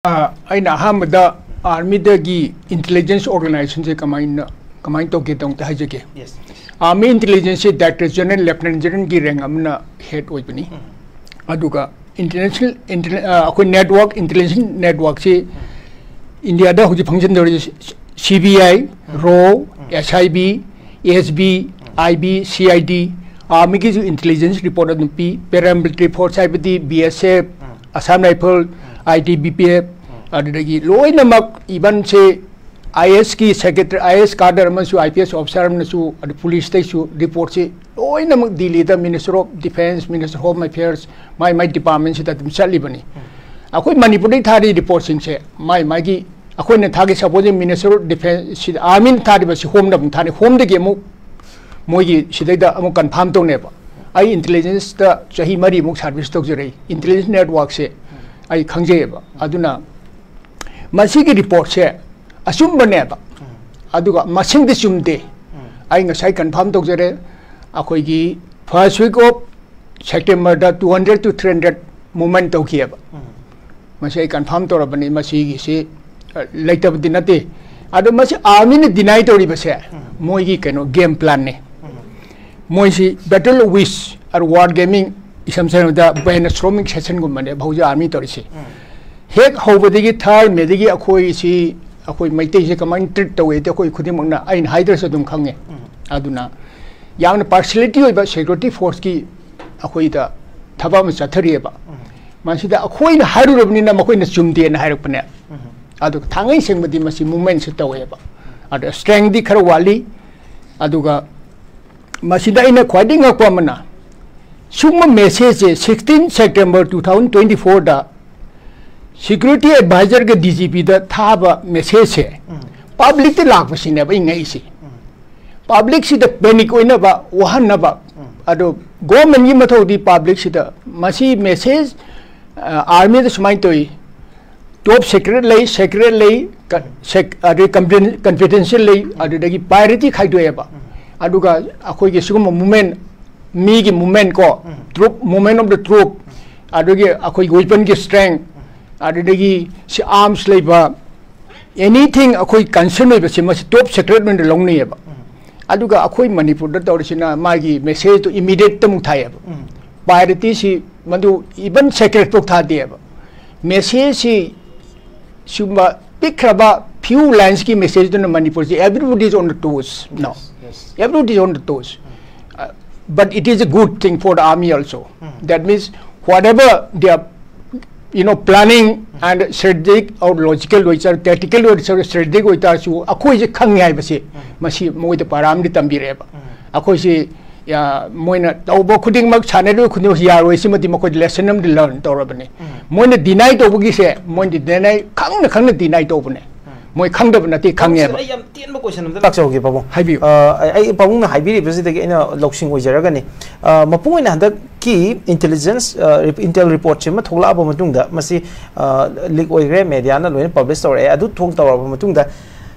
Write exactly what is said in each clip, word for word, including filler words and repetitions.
ꯑ, ꯑꯩꯅ ꯑꯍꯥꯟꯕꯗ ꯑꯥꯔꯃꯤꯗꯒꯤ ꯏꯟꯇꯦꯂꯤꯖꯦꯟꯁ ꯑꯣꯔꯒꯅꯥꯏꯖꯦꯁꯟꯁꯦ ꯀꯃꯥꯏꯅ, ꯀꯃꯥꯏꯅ ꯇꯧꯒꯦ ꯑꯝꯇ ꯍꯥꯏꯖꯒꯦ꯫ Yes. ꯑꯥꯔꯃꯤ ꯏꯟꯇꯦꯂꯤꯖꯦꯟꯁꯁꯦ ꯗꯥꯏꯔꯦꯛꯇꯔ ꯖꯦꯅꯔꯦꯜ, ꯂꯦꯐꯇꯤꯅꯦꯟ ꯖꯦꯅꯔꯦꯜꯒꯤ ꯔꯦꯡꯛ ꯑꯃꯅ ꯍꯦꯗ ꯑꯣꯏꯕꯅꯤ꯫ ꯑꯗꯨꯒ ꯏꯟꯇꯔꯅꯦꯁꯅꯦꯜ, ꯏꯟꯇꯔꯅꯦ-, ꯑ, ꯑꯩꯈꯣꯏ ꯅꯦꯠꯋꯥꯔꯛ, ꯏꯟꯇꯦꯂꯤꯖꯦꯟꯁ ꯅꯦꯠꯋꯥꯔꯛꯁꯤ ꯏꯟꯗꯤꯌꯥꯗ ꯍꯧꯖꯤꯛ ꯐꯪꯁꯟ ꯇꯧꯔꯤꯁꯦ ꯁꯤ ꯕꯤ ꯑꯥꯏ, ꯔꯣ, S I B, S B, I B, C I D, ꯑꯥꯔꯃꯤꯒꯤꯁꯨ ꯏꯟꯇꯦꯂꯤꯖꯦꯟꯁ ꯔꯤꯄꯣꯔꯠ ꯑꯗꯨꯝ ꯄꯤ꯫ ꯄꯦꯔꯥꯃꯤꯂꯤꯇꯔꯤ ꯐꯣꯔꯁ ꯍꯥꯏꯕꯗꯤ B S F, Assam rifle, I T B P F, ꯑꯗꯨꯗꯒꯤ ꯂꯣꯏꯅꯃꯛ, ꯏꯚꯟꯁꯦ ꯑꯥꯏ ꯑꯦꯁꯀꯤ ꯁꯦꯀ꯭ꯔꯦꯇꯔꯤ, ꯑꯥꯏ ꯑꯦꯁ ꯀꯥꯗꯔ ꯑꯃꯁꯨ, ꯑꯥꯏ ꯄꯤ ꯑꯦꯁ ꯑꯣꯐꯤꯁꯥꯔ ꯑꯃꯅꯁꯨ, ꯑꯗꯨ ꯄꯨꯂꯤꯁꯇꯩꯁꯨ ꯔꯤꯄꯣꯔꯠꯁꯤ ꯂꯣꯏꯅꯃꯛ ꯗꯤꯜꯂꯤꯗ minister of defence, minister home affairs, ꯃꯥꯏ ꯃꯥꯏ ꯗꯤꯄꯥꯔꯠꯃꯦꯟꯁꯤꯗ ꯑꯗꯨꯝ ꯆꯠꯂꯤꯕꯅꯤ꯫ ꯑꯩꯈꯣꯏ ꯃꯅꯤꯄꯨꯔꯗꯒꯤ ꯊꯥꯔꯤ ꯔꯤꯄꯣꯔꯠꯁꯤꯡꯁꯦ ꯃꯥꯏ ꯃꯥꯒꯤ, ꯑꯩꯈꯣꯏꯅ ꯊꯥꯒꯤ ꯁꯄꯣꯖꯤꯡ ꯃꯤꯅꯤꯁꯇꯔ ꯑꯣꯐ ꯗꯤꯐꯦꯟꯁ ꯁꯤꯗ ꯑꯥꯔꯃꯤꯅ ꯊꯥꯔꯤꯕꯁꯤ ꯍꯣꯝꯗ ꯑꯃꯨꯛ ꯊꯥꯅꯤ꯫ ꯍꯣꯝꯗꯒꯤ ꯑꯃꯨꯛ ꯃꯣꯏꯒꯤ ꯁꯤꯗꯩꯗ ꯑꯃꯨꯛ ꯀꯟꯐꯥꯔꯝ ꯇꯧꯅꯦꯕ꯫ ꯑꯩ ꯏꯟꯇꯦꯂꯤꯖꯦꯟꯁꯇ ꯆꯍꯤ ꯃꯔꯤꯃꯨꯛ ꯁꯥꯔꯚꯤꯁ ꯇꯧꯖꯔꯛꯏ꯫ ꯏꯟꯇꯦꯂꯤꯖꯦꯟꯁ ꯅꯦꯠꯋꯥꯔꯛꯁꯦ ꯑꯩ ꯈꯪꯖꯩꯌꯦꯕ꯫ ꯑꯗꯨꯅ ꯃꯁꯤꯒꯤ ꯔꯤꯄꯣꯔꯠꯁꯦ ꯑꯆꯨꯝꯕꯅꯦꯕ, ꯑꯗꯨꯒ ꯃꯁꯤꯡꯗꯤ ꯆꯨꯝꯗꯦ꯫ ꯑꯩ ꯉꯁꯥꯏ ꯀꯟꯐꯥꯔꯝ ꯇꯧꯖꯔꯦ, ꯑꯩꯈꯣꯏꯒꯤ first week of Septemberꯗ two hundred to three hundred movement ꯇꯧꯈꯤꯑꯕ꯫ ꯃꯁꯤ ꯑꯩ ꯀꯟꯐꯥꯔꯝ ꯇꯧꯔꯕꯅꯤ, ꯃꯁꯤꯒꯤꯁꯤ, ꯑ, ꯂꯩꯇꯕꯗꯤ ꯅꯠꯇꯦ꯫ ꯑꯗꯣ ꯃꯁꯤ ꯑꯥꯔꯃꯤꯅ ꯗꯤꯅꯥꯏ ꯇꯧꯔꯤꯕꯁꯦ ꯃꯣꯏꯒꯤ ꯀꯩꯅꯣ ꯒꯦꯝ ꯄ꯭ꯂꯥꯟꯅꯦ꯫ ꯃꯣꯏꯁꯤ battle wish or war gaming, ꯏꯁꯝ ꯁꯝꯅꯗ ꯕ꯭ꯔꯦꯟ ꯁ꯭ꯇꯣꯔꯃꯤꯡ ꯁꯦꯁꯟꯒꯨꯝꯕꯅꯦ ꯍꯧꯖꯤꯛ ꯑꯥꯔꯃꯤ ꯇꯧꯔꯤꯁꯦ꯫ ꯍꯦꯛ ꯍꯧꯕꯗꯒꯤ ꯊꯥꯔꯝꯃꯦꯗꯒꯤ ꯑꯩꯈꯣꯏꯁꯤ, ꯑꯩꯈꯣꯏ ꯃꯩꯇꯩꯁꯦ ꯀꯃꯥꯏꯅ ꯇ꯭ꯔꯤꯠ ꯇꯧꯋꯦꯗꯤ ꯑꯩꯈꯣꯏ ꯈꯨꯗꯤꯡꯃꯛꯅ, ꯑꯩꯅ ꯍꯥꯏꯗ꯭ꯔꯁꯨ ꯑꯗꯨꯝ ꯈꯪꯉꯦ꯫ ꯑꯗꯨꯅ ꯌꯥꯝꯅ ꯄꯥꯔꯁꯤꯌꯦꯂꯤꯇꯤ ꯑꯣꯏꯕ ꯁꯦꯀ꯭ꯌꯨꯔꯤꯇꯤ ꯐꯣꯔꯁꯀꯤ ꯑꯩꯈꯣꯏꯗ ꯊꯕꯛ ꯑꯃ ꯆꯠꯊꯔꯤꯑꯕ꯫ ꯃꯁꯤꯗ ꯑꯩꯈꯣꯏꯅ ꯍꯥꯏꯔꯨꯔꯕꯅꯤꯅ ꯃꯈꯣꯏꯅ ꯆꯨꯝꯗꯦꯅ ꯍꯥꯏꯔꯛꯄꯅꯦ꯫ ꯑꯗꯨꯒ ꯊꯥꯡꯉꯩ ꯁꯦꯡꯕꯗꯤ ꯃꯁꯤ ꯃꯨꯞꯃꯦꯟꯁꯦ ꯇꯧꯋꯦꯕ꯫ ꯑꯗꯣ ꯁ꯭ꯇꯔꯦꯡꯗꯤ ꯈꯔ ꯋꯥꯠꯂꯤ꯫ ꯑꯗꯨꯒ ꯃꯁꯤꯗ ꯑꯩꯅ ꯈ꯭ꯋꯥꯏꯗꯒꯤ ꯉꯛꯄ ꯑꯃꯅ, ꯁꯤꯒꯨꯝꯕ ꯃꯦꯁꯦꯖꯁꯦ sixteen September two thousand twenty fourꯗ ꯁꯦꯀ꯭ꯌꯨꯔꯤꯇꯤ ꯑꯦꯗꯚꯥꯏꯖꯔꯒ ꯗꯤ ꯖꯤ ꯄꯤꯗ ꯊꯥꯕ ꯃꯦꯁꯦꯖꯁꯦ ꯄꯕ꯭ꯂꯤꯛꯇ ꯂꯥꯛꯄꯁꯤꯅꯦꯕ ꯑꯩ ꯉꯛꯏꯁꯦ꯫ ꯄꯕ꯭ꯂꯤꯛꯁꯤꯗ ꯄꯦꯅꯤꯛ ꯑꯣꯏꯅꯕ, ꯋꯥꯍꯟꯅꯕ꯫ ꯑꯗꯣ ꯒꯣꯔꯃꯦꯟꯒꯤ ꯃꯊꯧꯗꯤ ꯄꯕ꯭ꯂꯤꯛꯁꯤꯗ ꯃꯁꯤ ꯃꯦꯁꯦꯖ, ꯑ, ꯑꯥꯔꯃꯤꯗ ꯁꯨꯃꯥꯏꯅ ꯇꯧꯏ, ꯇꯣꯞ ꯁꯦꯀ꯭ꯔꯦꯠ ꯂꯩ, ꯁꯦꯀ꯭ꯔꯦꯠ ꯂꯩ, ꯀ-, ꯁꯦꯛ-, ꯑꯗꯩ ꯀꯟꯐꯤꯗꯦꯟ-, ꯀꯟꯐꯤꯗꯦꯟꯁꯤꯌꯦꯜ ꯂꯩ, ꯑꯗꯨꯗꯒꯤ ꯄ꯭ꯔꯥꯏꯌꯣꯔꯤꯇꯤ ꯈꯥꯏꯗꯣꯛꯑꯦꯕ꯫ ꯑꯗꯨꯒ ꯑꯩꯈꯣꯏꯒꯤ ꯁꯤꯒꯨꯝꯕ ꯃꯨꯞꯃꯦꯟ, ꯃꯤꯒꯤ ꯃꯨꯞꯃꯦꯟ ꯀꯣ, ꯇ꯭ꯔꯨꯞ, movement of the troop, ꯑꯗꯨꯒꯤ ꯑꯩꯈꯣꯏꯒꯤ ꯋꯦꯄꯟꯒꯤ ꯁ꯭ꯇꯔꯦꯡ, ꯑꯗꯨꯗꯒꯤ ꯁꯤ ꯑꯥꯔꯝꯁ ꯂꯩꯕ, ꯑꯦꯅꯤꯊꯤꯡ ꯑꯩꯈꯣꯏ ꯀꯟꯁꯔꯟ ꯑꯣꯏꯕꯁꯦ ꯃꯁꯤ ꯇꯣꯞ ꯁꯦꯀ꯭ꯔꯦꯠ ꯑꯣꯏꯅ ꯂꯧꯅꯩꯌꯦꯕ꯫ ꯑꯗꯨꯒ ꯑꯩꯈꯣꯏ ꯃꯅꯤꯄꯨꯔꯗ ꯇꯧꯔꯤꯁꯤꯅ ꯃꯥꯒꯤ ꯃꯦꯁꯦꯖꯇꯣ ꯏꯃꯤꯗꯤꯌꯦꯠꯇ ꯑꯃꯨꯛ ꯊꯥꯏꯌꯦꯕ꯫ ꯄ꯭ꯔꯥꯏꯑꯣꯔꯤꯇꯤꯁꯤ ꯃꯗꯨ ꯏꯚꯟ ꯁꯦꯀ꯭ꯔꯦꯠ ꯐꯥꯎ ꯊꯥꯗꯦꯕ꯫ ꯃꯦꯁꯦꯖꯁꯤ ꯁꯤꯒꯨꯝꯕ ꯄꯤꯛꯈ꯭ꯔꯕ ꯐ꯭ꯌꯨ ꯂꯥꯏꯟꯁꯀꯤ ꯃꯦꯁꯦꯖꯇꯨꯅ ꯃꯅꯤꯄꯨꯔꯁꯤ everybody is on the toes now. Everybody is on the toes. Uh, but it is a good thing for the army also. That means whatever they are, you know, planning and strategic or logical ꯑꯣꯏꯖꯔ, tactical ꯑꯣꯏꯖꯔ, strategic ꯑꯣꯏꯇꯥꯔꯁꯨ ꯑꯩꯈꯣꯏꯁꯦ ꯈꯪꯉꯦ ꯍꯥꯏꯕꯁꯦ ꯃꯁꯤ ꯃꯣꯏꯗ para ꯑꯃꯗꯤ ꯇꯝꯕꯤꯔꯛꯑꯦꯕ꯫ ꯑꯩꯈꯣꯏꯁꯤ ꯌꯥ, ꯃꯣꯏꯅ ꯇꯧꯕ ꯈꯨꯗꯤꯡꯃꯛ, ꯁꯥꯟꯅꯔꯤꯕ ꯈꯨꯗꯤꯡꯃꯛ ꯌꯥꯔꯣꯏ, ꯁꯤꯃꯗꯤ ꯃꯈꯣꯏꯗ ꯂꯦꯁꯟ ꯑꯃꯗꯤ ꯂꯔꯟ ꯇꯧꯔꯕꯅꯤ꯫ ꯃꯣꯏꯅ ꯗꯤꯅꯥꯏ ꯇꯧꯕꯒꯤꯁꯦ, ꯃꯣꯏꯅ ꯗꯤꯅꯥꯏ, ꯈꯪꯅ ꯈꯪꯅ ꯗꯤꯅꯥꯏ ꯇꯧꯕꯅꯦ꯫ ꯃꯣꯏ ꯈꯪꯗꯕ ꯅꯠꯇꯦ, ꯈꯪꯉꯦꯕ꯫ ꯑꯩ ꯌꯥꯝ ꯇꯦꯟꯕ ꯀꯣꯏꯁꯟ ꯑꯝꯇ ꯂꯥꯛꯆꯍꯧꯒꯦ, ꯄꯥꯕꯨꯡ꯫ ꯍꯥꯏꯕꯤꯌꯨ꯫ ꯑ, ꯑꯩ ꯄꯥꯕꯨꯡꯅ ꯍꯥꯏꯕꯤꯔꯤꯕꯁꯤꯗꯒꯤ ꯑꯩꯅ ꯂꯧꯁꯤꯡ ꯑꯣꯏꯖꯔꯒꯅꯤ꯫ ꯑ, ꯃꯄꯨꯡ ꯑꯣꯏꯅ ꯍꯟꯗꯛꯀꯤ ꯏꯟꯇꯦꯂꯤꯖꯦꯟꯁ, ꯑ, ꯏꯟꯇꯦꯜ ꯔꯤꯄꯣꯔꯠꯁꯤ ꯑꯃ ꯊꯣꯛꯂꯛꯑꯕ ꯃꯇꯨꯡꯗ, ꯃꯁꯤ, ꯑ, ꯂꯤꯛ ꯑꯣꯏꯈ꯭ꯔꯦ, ꯃꯦꯗꯤꯌꯥꯅ ꯂꯣꯏꯅ ꯄꯕ꯭ꯂꯤꯁ ꯇꯧꯔꯛꯑꯦ꯫ ꯑꯗꯨ ꯊꯣꯛ ꯇꯧꯔꯕ ꯃꯇꯨꯡꯗ,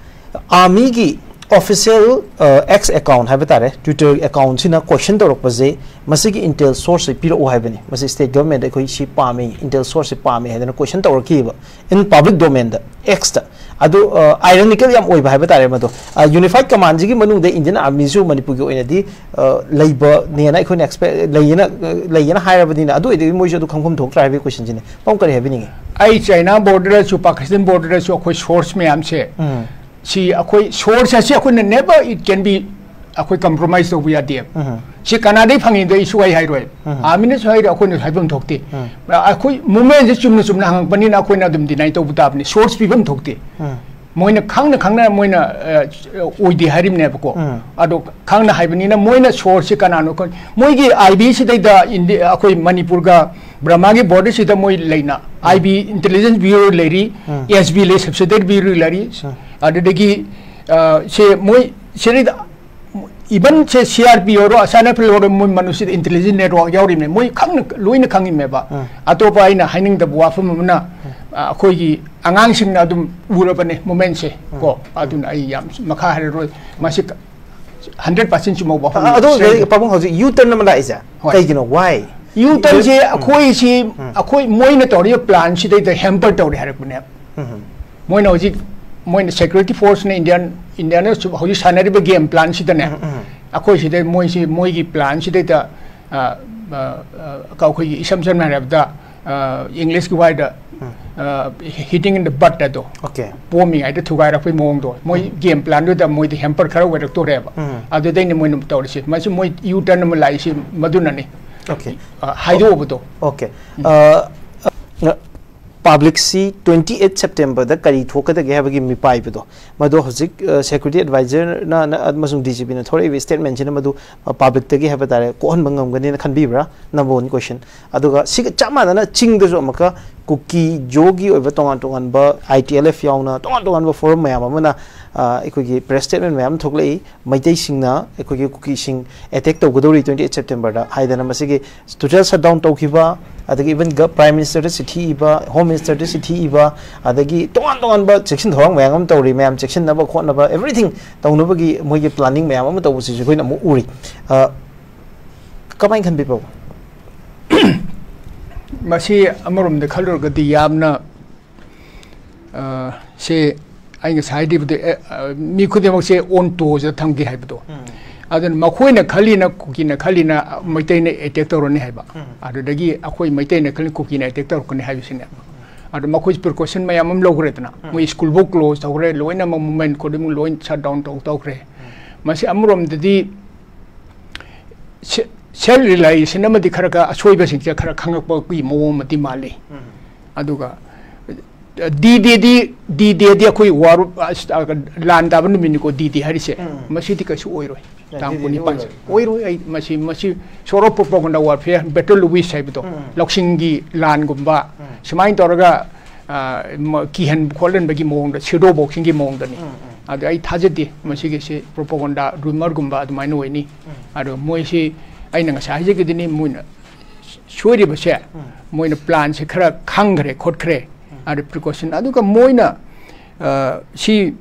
ꯑꯥꯔꯃꯤꯒꯤ ꯑꯣꯐꯤꯁꯤꯌꯦꯜ, ꯑ, ꯑꯦꯛꯁ ꯑꯦꯀꯥꯎꯟ ꯍꯥꯏꯕ ꯇꯥꯔꯦ, ꯇ꯭ꯋꯤꯇꯔ ꯑꯦꯀꯥꯎꯟꯁꯤꯅ ꯀꯣꯏꯁꯟ ꯇꯧꯔꯛꯄꯁꯦ, ꯃꯁꯤꯒꯤ ꯏꯟꯇꯦꯜ ꯁꯣꯔꯁꯁꯦ ꯄꯤꯔꯛꯎ ꯍꯥꯏꯕꯅꯤ, ꯃꯁꯤ ꯁ꯭ꯇꯦꯠ ꯒꯚꯔꯟꯃꯦꯟꯗ ꯑꯩꯈꯣꯏ ꯁꯤ ꯄꯥꯝꯃꯤ, ꯏꯟꯇꯦꯜ ꯁꯣꯔꯁꯁꯦ ꯄꯥꯝꯃꯤ ꯍꯥꯏꯗꯅ ꯀꯣꯏꯁꯟ ꯇꯧꯔꯛꯈꯤꯕ, in public domainꯗ, ꯑꯦꯛꯁꯇ꯫ ꯑꯗꯨ, ꯑ, ꯑꯥꯏꯔꯣꯅꯤꯀꯦꯜ ꯌꯥꯝ ꯑꯣꯏꯕ ꯍꯥꯏꯕ ꯇꯥꯔꯦ ꯃꯗꯣ꯫ ꯑ, ꯌꯨꯅꯤꯐꯥꯏꯠ ꯀꯃꯥꯟꯁꯤꯒꯤ ꯃꯅꯨꯡꯗ ꯏꯟꯗꯤꯌꯟ ꯑꯥꯔꯃꯤꯁꯨ ꯃꯅꯤꯄꯨꯔꯒꯤ ꯑꯣꯏꯅꯗꯤ, ꯑ, ꯂꯩꯕꯅꯦꯅ ꯑꯩꯈꯣꯏꯅ ꯑꯦꯛꯁꯄꯦꯛ ꯂꯩꯌꯦꯅ, ꯂꯩꯌꯦꯅ ꯍꯥꯏꯔꯕꯅꯤꯅ, ꯑꯗꯨ ꯑꯣꯏꯔꯗꯤ ꯃꯣꯏꯁꯨ ꯑꯗꯨ ꯈꯪꯐꯝ ꯊꯣꯛꯇ꯭ꯔꯥ ꯍꯥꯏꯕꯒꯤ ꯀꯣꯏꯁꯟꯁꯤꯅꯦ꯫ ꯄꯥꯕꯨꯡ, ꯀꯔꯤ ꯍꯥꯏꯕꯤꯅꯤꯡꯉꯤ? ꯑꯩ ꯆꯥꯏꯅꯥ ꯕꯣꯔꯗꯔꯗꯁꯨ, ꯄꯥꯀꯤꯁꯇꯥꯟ ꯕꯣꯔꯗꯔꯗꯁꯨ ꯑꯩꯈꯣꯏ ꯁꯣꯔꯁ ꯃꯌꯥꯝꯁꯦ, ꯎꯝ꯫ ꯁꯤ ꯑꯩꯈꯣꯏ ꯁꯣꯔꯁ ꯑꯁꯤ ꯑꯩꯈꯣꯏꯅ never it can be, ꯑꯩꯈꯣꯏ ꯀꯝꯄ꯭ꯔꯣꯃꯥꯏꯁ ꯇꯧꯕ ꯌꯥꯗꯦꯕ꯫ ꯎꯝ꯫ ꯁꯤ ꯀꯅꯥꯗꯩ ꯐꯪꯉꯤꯗꯣ ꯑꯩ ꯁꯨꯛꯍꯥꯏ ꯍꯥꯏꯔꯣꯏ꯫ ꯎꯝ꯫ ꯑꯥꯔꯃꯤꯅꯁꯨ ꯍꯥꯏꯔꯣꯏ, ꯑꯩꯈꯣꯏꯅꯁꯨ ꯍꯥꯏꯐꯝ ꯊꯣꯛꯇꯦ꯫ ꯎꯝ꯫ ꯑꯩꯈꯣꯏ ꯃꯨꯞꯃꯦꯟꯁꯦ ꯆꯨꯝꯅ ꯆꯨꯝꯅ ꯍꯪꯉꯛꯄꯅꯤꯅ ꯑꯩꯈꯣꯏꯅ ꯑꯗꯨꯝ ꯗꯤꯅꯥꯏ ꯇꯧꯕ ꯇꯥꯕꯅꯤ, ꯁꯣꯔꯁ ꯄꯤꯐꯝ ꯊꯣꯛꯇꯦ꯫ ꯎꯝ꯫ ꯃꯣꯏꯅ ꯈꯪꯅ ꯈꯪꯅ ꯃꯣꯏꯅ, ꯑ, ꯑꯣꯏꯗꯦ ꯍꯥꯏꯔꯤꯕꯅꯦꯕꯀꯣ꯫ ꯎꯝ꯫ ꯑꯗꯣ ꯈꯪꯅ ꯍꯥꯏꯕꯅꯤꯅ ꯃꯣꯏꯅ ꯁꯣꯔꯁꯁꯦ ꯀꯅꯥꯅꯣ ꯈꯪ-, ꯃꯣꯏꯒꯤ ꯑꯥꯏ ꯕꯤ ꯁꯤꯗꯩꯗ ꯏꯟꯗꯤ-, ꯑꯩꯈꯣꯏ ꯃꯅꯤꯄꯨꯔꯒ ꯕꯔꯃꯥꯒꯤ ꯕꯣꯔꯗꯔꯁꯤꯗ ꯃꯣꯏ ꯂꯩꯅ, ꯑꯥꯏ ꯕꯤ ꯏꯟꯇꯦꯂꯤꯖꯦꯟꯁ ꯕ꯭ꯌꯨꯔꯣ ꯂꯩꯔꯤ, ꯎꯝ꯫ ꯑꯦꯁ ꯕꯤ ꯂꯩ, ꯁꯕꯁꯤꯗꯔꯤ ꯕ꯭ꯌꯨꯔꯣ ꯂꯩꯔꯤ꯫ ꯎꯝ꯫ ꯑꯗꯨꯗꯒꯤ, ꯑ, ꯁꯦ ꯃꯣꯏ ꯁꯤꯗꯩꯗ ꯏꯚꯟ ꯁꯦ ꯁꯤ ꯑꯥꯔ ꯄꯤ ꯑꯣꯏꯔꯣ, ꯑꯁꯥꯏꯟ ꯔꯥꯏꯐꯜ ꯑꯣꯏꯔꯣ, ꯃꯣꯏ ꯃꯅꯨꯡꯁꯤꯗ ꯏꯟꯇꯦꯂꯤꯖꯦꯟꯁ ꯅꯦꯠꯋꯥꯔꯛ ꯌꯥꯎꯔꯤꯕꯅꯦ, ꯃꯣꯏ ꯈꯪꯅ, ꯂꯣꯏꯅ ꯈꯪꯉꯤꯃꯦꯕ꯫ ꯎꯝ꯫ ꯑꯇꯣꯞꯄ ꯑꯩꯅ ꯍꯥꯏꯅꯤꯡꯗꯕ ꯋꯥꯐꯝ ꯑꯃꯅ, ꯎꯝ꯫ ꯑ, ꯑꯩꯈꯣꯏꯒꯤ ꯑꯉꯥꯡꯁꯤꯡꯅ ꯑꯗꯨꯝ ꯎꯔꯕꯅꯦ ꯃꯨꯞꯃꯦꯟꯁꯦ꯫ ꯎꯝ꯫ ꯀꯣ, ꯑꯗꯨꯅ ꯑꯩ ꯌꯥꯝ ꯃꯈꯥ ꯍꯥꯏꯔꯔꯣꯏ꯫ ꯃꯁꯤ ꯍꯟꯗ꯭ꯔꯦꯠ ꯄꯥꯔꯁꯦꯟ ꯆꯨꯝꯕ ꯋꯥꯐꯝ ꯑ, ꯑꯗꯣ ꯁꯣꯏꯗ꯭ꯔꯦ꯫ ꯄꯥꯕꯨꯡ, ꯍꯧꯖꯤꯛ ꯌꯨ ꯇꯔꯟ ꯑꯃ ꯂꯥꯛꯏꯁꯦ ꯍꯣꯏ꯫ ꯀꯩꯒꯤꯅꯣ? Why? ꯌꯨ ꯇꯔꯟꯁꯦ ꯑꯩꯈꯣꯏꯁꯤ, ꯑꯩꯈꯣꯏ ꯃꯣꯏꯅ ꯇꯧꯔꯤꯕ ꯄ꯭ꯂꯥꯟꯁꯤꯗꯩꯗ ꯍꯦꯝꯄꯔ ꯇꯧꯔꯤ ꯍꯥꯏꯔꯛꯄꯅꯦꯕ꯫ ꯃꯣꯏꯅ ꯍꯧꯖꯤꯛ, ꯃꯣꯏꯅ ꯁꯦꯀ꯭ꯌꯨꯔꯤꯇꯤ ꯐꯣꯔꯁꯅ, ꯏꯟꯗꯤꯌꯥꯟ, ꯏꯟꯗꯤꯌꯥꯅ ꯁꯨ-, ꯍꯧꯖꯤꯛ ꯁꯥꯟꯅꯔꯤꯕ ꯒꯦꯝ ꯄ꯭ꯂꯥꯟꯁꯤꯗꯅꯦ, ꯑꯩꯈꯣꯏ ꯁꯤꯗ ꯃꯣꯏꯁꯤ, ꯃꯣꯏꯒꯤ ꯄ꯭ꯂꯥꯟꯁꯤꯗꯩꯗ, ꯑ, ꯑ, ꯑ, ꯑꯩꯈꯣꯏꯒꯤ ꯏꯁꯝ ꯁꯝꯅ ꯍꯥꯏꯔꯕꯗ, ꯑ, ꯏꯪꯂꯤꯁꯀꯤ ꯋꯥꯏꯗ, ꯑ, hitting in the butt ꯑꯗꯣ, Okay. ꯄꯣꯝꯃꯤꯉꯩꯗ ꯊꯨꯒꯥꯏꯔꯛꯄꯩ ꯃꯑꯣꯡꯗꯣ, ꯃꯣꯏ ꯒꯦꯝ ꯄ꯭ꯂꯥꯟꯗꯨꯗ ꯃꯣꯏꯗ ꯍꯦꯝꯄꯔ ꯈꯔ ꯑꯣꯏꯔꯛꯇꯣꯔꯦꯕ꯫ ꯑꯗꯨꯗꯩꯅꯦ ꯃꯣꯏꯅ ꯇꯧꯔꯤꯁꯦ꯫ ꯃꯁꯤ ꯃꯣꯏ ꯌꯨ ꯇꯔꯟ ꯑꯃ ꯂꯥꯛꯏꯁꯤ ꯃꯗꯨꯅꯅꯤ꯫ Okay. ꯑ, ꯍꯥꯏꯗꯣꯛꯎꯕꯗꯣ꯫ Okay. ꯄꯕ꯭ꯂꯤꯛꯁꯤ twenty eight Septemberꯗ ꯀꯔꯤ ꯊꯣꯛꯀꯗꯒꯦ ꯍꯥꯏꯕꯒꯤ ꯃꯤꯄꯥꯏꯕꯗꯣ, ꯃꯗꯣ ꯍꯧꯖꯤꯛ ꯁꯦꯀ꯭ꯌꯨꯔꯤꯇꯤ ꯑꯦꯗꯚꯥꯏꯖꯔꯅ ꯑꯃꯁꯨꯡ ꯗꯤ ꯖꯤ ꯄꯤꯅ ꯊꯣꯔꯛꯏꯕ ꯁ꯭ꯇꯦꯠꯃꯦꯟꯁꯤꯅ ꯃꯗꯨ ꯄꯕ꯭ꯂꯤꯛꯇꯒꯤ ꯍꯥꯏꯕ ꯇꯥꯔꯦ ꯀꯣꯛꯍꯟꯕ ꯉꯝꯒꯅꯤꯅ ꯈꯟꯕꯤꯕ꯭ꯔꯥ? Number one question. ꯑꯗꯨꯒ ꯁꯤꯒ ꯆꯞ ꯃꯥꯟꯅꯅ ꯆꯤꯡꯗꯁꯨ ꯑꯃꯨꯛꯀ ꯀꯨꯀꯤ ꯖꯣꯒꯤ ꯑꯣꯏꯕ ꯇꯣꯉꯥꯟ ꯇꯣꯉꯥꯟꯕ, I T L F ꯌꯥꯎꯅ ꯇꯣꯉꯥꯟ ꯇꯣꯉꯥꯟꯕ ꯐꯣꯔꯝ ꯃꯌꯥꯝ ꯑꯃꯅ, ꯑ, ꯑꯩꯈꯣꯏꯒꯤ ꯄ꯭ꯔꯦꯁ ꯁ꯭ꯇꯦꯠꯃꯦꯟ ꯃꯌꯥꯝ ꯑꯃ ꯊꯣꯛꯂꯛꯏ꯫ ꯃꯩꯇꯩꯁꯤꯡꯅ ꯑꯩꯈꯣꯏꯒꯤ ꯀꯨꯀꯤꯁꯤꯡ ꯑꯦꯇꯦꯛ ꯇꯧꯒꯗꯧꯔꯤ twenty eight Septemberꯗ ꯍꯥꯏꯗꯅ, ꯃꯁꯤꯒꯤ ꯇꯣꯇꯦꯜ ꯁꯠ ꯗꯥꯎꯟ ꯇꯧꯈꯤꯕ, ꯑꯗꯒꯤ ꯏꯚꯟ ꯒ-, ꯄ꯭ꯔꯥꯏꯝ ꯃꯤꯅꯤꯁꯇꯔꯗ ꯆꯤꯊꯤ ꯏꯕ, ꯍꯣꯝ ꯃꯤꯅꯤꯁꯇꯔꯗ ꯆꯤꯊꯤ ꯏꯕ, ꯑꯗꯒꯤ ꯇꯣꯉꯥꯟ ꯇꯣꯉꯥꯟꯕ ꯆꯦꯛꯁꯤꯟ ꯊꯧꯔꯥꯡ ꯃꯌꯥꯝ ꯑꯃ ꯇꯧꯔꯤ꯫ ꯃꯌꯥꯝ ꯆꯦꯛꯁꯤꯟꯅꯕ ꯈꯣꯠꯅꯕ, everything ꯇꯧꯅꯕꯒꯤ ꯃꯣꯏꯒꯤ ꯄ꯭ꯂꯥꯅꯤꯡ ꯃꯌꯥꯝ ꯑꯃ ꯇꯧꯕꯁꯤꯁꯨ ꯑꯩꯈꯣꯏꯅ ꯑꯃꯨꯛ ꯎꯔꯤ꯫ ꯑ, ꯀꯃꯥꯏꯅ ꯈꯟꯕꯤꯕ? ꯃꯁꯤ ꯑꯃꯔꯣꯝꯗ ꯈꯜꯂꯨꯔꯒꯗꯤ ꯌꯥꯝꯅ, ꯑ, ꯁꯤ ꯑꯩ ꯉꯁꯥꯏ ꯍꯥꯏꯈꯤꯕꯗꯣ, ꯑꯦ, ꯑ, ꯃꯤ ꯈꯨꯗꯤꯡꯃꯛꯁꯦ ꯑꯣꯟ ꯇꯣꯁꯤꯗ ꯊꯝꯒꯦ ꯍꯥꯏꯕꯗꯣ꯫ ꯑꯗꯨꯅ ꯃꯈꯣꯏꯅ ꯈꯜꯂꯤꯅ, ꯀꯨꯀꯤꯅ ꯈꯜꯂꯤꯅ ꯃꯩꯇꯩꯅ ꯑꯦꯇꯦꯛ ꯇꯧꯔꯅꯤ ꯍꯥꯏꯕ꯫ ꯑꯗꯨꯗꯒꯤ ꯑꯩꯈꯣꯏ ꯃꯩꯇꯩꯅ ꯈꯜꯂꯤ ꯀꯨꯀꯤꯅ ꯑꯦꯇꯦꯛ ꯇꯧꯔꯛꯀꯅꯤ ꯍꯥꯏꯕꯁꯤꯅꯦ꯫ ꯑꯗꯣ ꯃꯈꯣꯏꯁꯨ ꯄ꯭ꯔꯤꯀꯣꯁꯟ ꯃꯌꯥꯝ ꯑꯃ ꯂꯧꯈ꯭ꯔꯦꯗꯅ꯫ ꯃꯣꯏ ꯁ꯭ꯀꯨꯜꯐꯧ ꯀ꯭ꯂꯣꯖ ꯇꯧꯈ꯭ꯔꯦ, ꯂꯣꯏꯅꯃꯛ ꯃꯨꯚꯃꯦꯟ ꯈꯨꯗꯤꯡꯃꯛ ꯂꯣꯏ ꯁꯠ ꯗꯥꯎꯟ ꯇꯧ-, ꯇꯧꯈ꯭ꯔꯦ꯫ ꯃꯁꯤ ꯑꯃꯔꯣꯝꯗꯗꯤ ꯁꯦ-, ꯁꯦꯜꯐ ꯔꯤꯌꯦꯂꯥꯏꯖꯦꯁꯟ ꯑꯃꯗꯤ ꯈꯔ ꯈꯔ ꯑꯁꯣꯏꯕꯁꯤꯡꯁꯦ ꯈꯔ ꯈꯪꯉꯛꯄꯒꯤ ꯃꯑꯣꯡ ꯑꯃꯗꯤ ꯃꯥꯜꯂꯤ꯫ ꯑꯗꯨꯒ ꯗꯤ ꯗꯦꯗꯤ, ꯗꯤ ꯗꯦꯗꯤ ꯑꯩꯈꯣꯏ ꯋꯥꯔ, ꯑ, ꯂꯥꯟ ꯇꯥꯕ ꯅꯨꯃꯤꯠꯅꯤꯀꯣ ꯗꯤ ꯗꯦ ꯍꯥꯏꯔꯤꯁꯦ꯫ ꯃꯁꯤꯗꯤ ꯀꯩꯁꯨ ꯑꯣꯏꯔꯣꯏ꯫ ꯇꯥꯡ ꯀꯨꯟꯅꯤꯄꯥꯟꯁꯦ ꯑꯣꯏꯔꯣꯏ꯫ ꯑꯩ ꯃꯁꯤ, ꯃꯁꯤ sort of propaganda warfare, battle wish ꯍꯥꯏꯕꯗꯣ, ꯂꯧꯁꯤꯡꯒꯤ ꯂꯥꯟꯒꯨꯝꯕ, ꯁꯨꯃꯥꯏꯅ ꯇꯧꯔꯒ, ꯑ, ꯃ-, ꯀꯤꯍꯟ ꯈꯣꯠꯍꯟꯕꯒꯤ ꯃꯑꯣꯡꯗ, shadow boxing ꯒꯤ ꯃꯑꯣꯡꯗꯅꯤ꯫ ꯑꯗꯨ ꯑꯩ ꯊꯥꯖꯗꯦ ꯃꯁꯤꯒꯤꯁꯤ propaganda, rumor ꯒꯨꯝꯕ ꯑꯗꯨꯃꯥꯏꯅ ꯑꯣꯏꯅꯤ꯫ ꯑꯗꯣ ꯃꯣꯏꯁꯤ ꯑꯩꯅ ꯉꯁꯥꯏ ꯍꯥꯏꯖꯈꯤꯗꯨꯅꯤ, ꯃꯣꯏꯅ ꯁꯣꯏꯔꯤꯕꯁꯦ, ꯃꯣꯏꯅ plan ꯁꯦ ꯈꯔ ꯈꯪꯈ꯭ꯔꯦ ꯈꯣꯠꯈ꯭ꯔꯦ, ꯑꯗꯨ precaution, ꯑꯗꯨꯒ ꯃꯣꯏꯅ, ꯑ, ꯁꯤ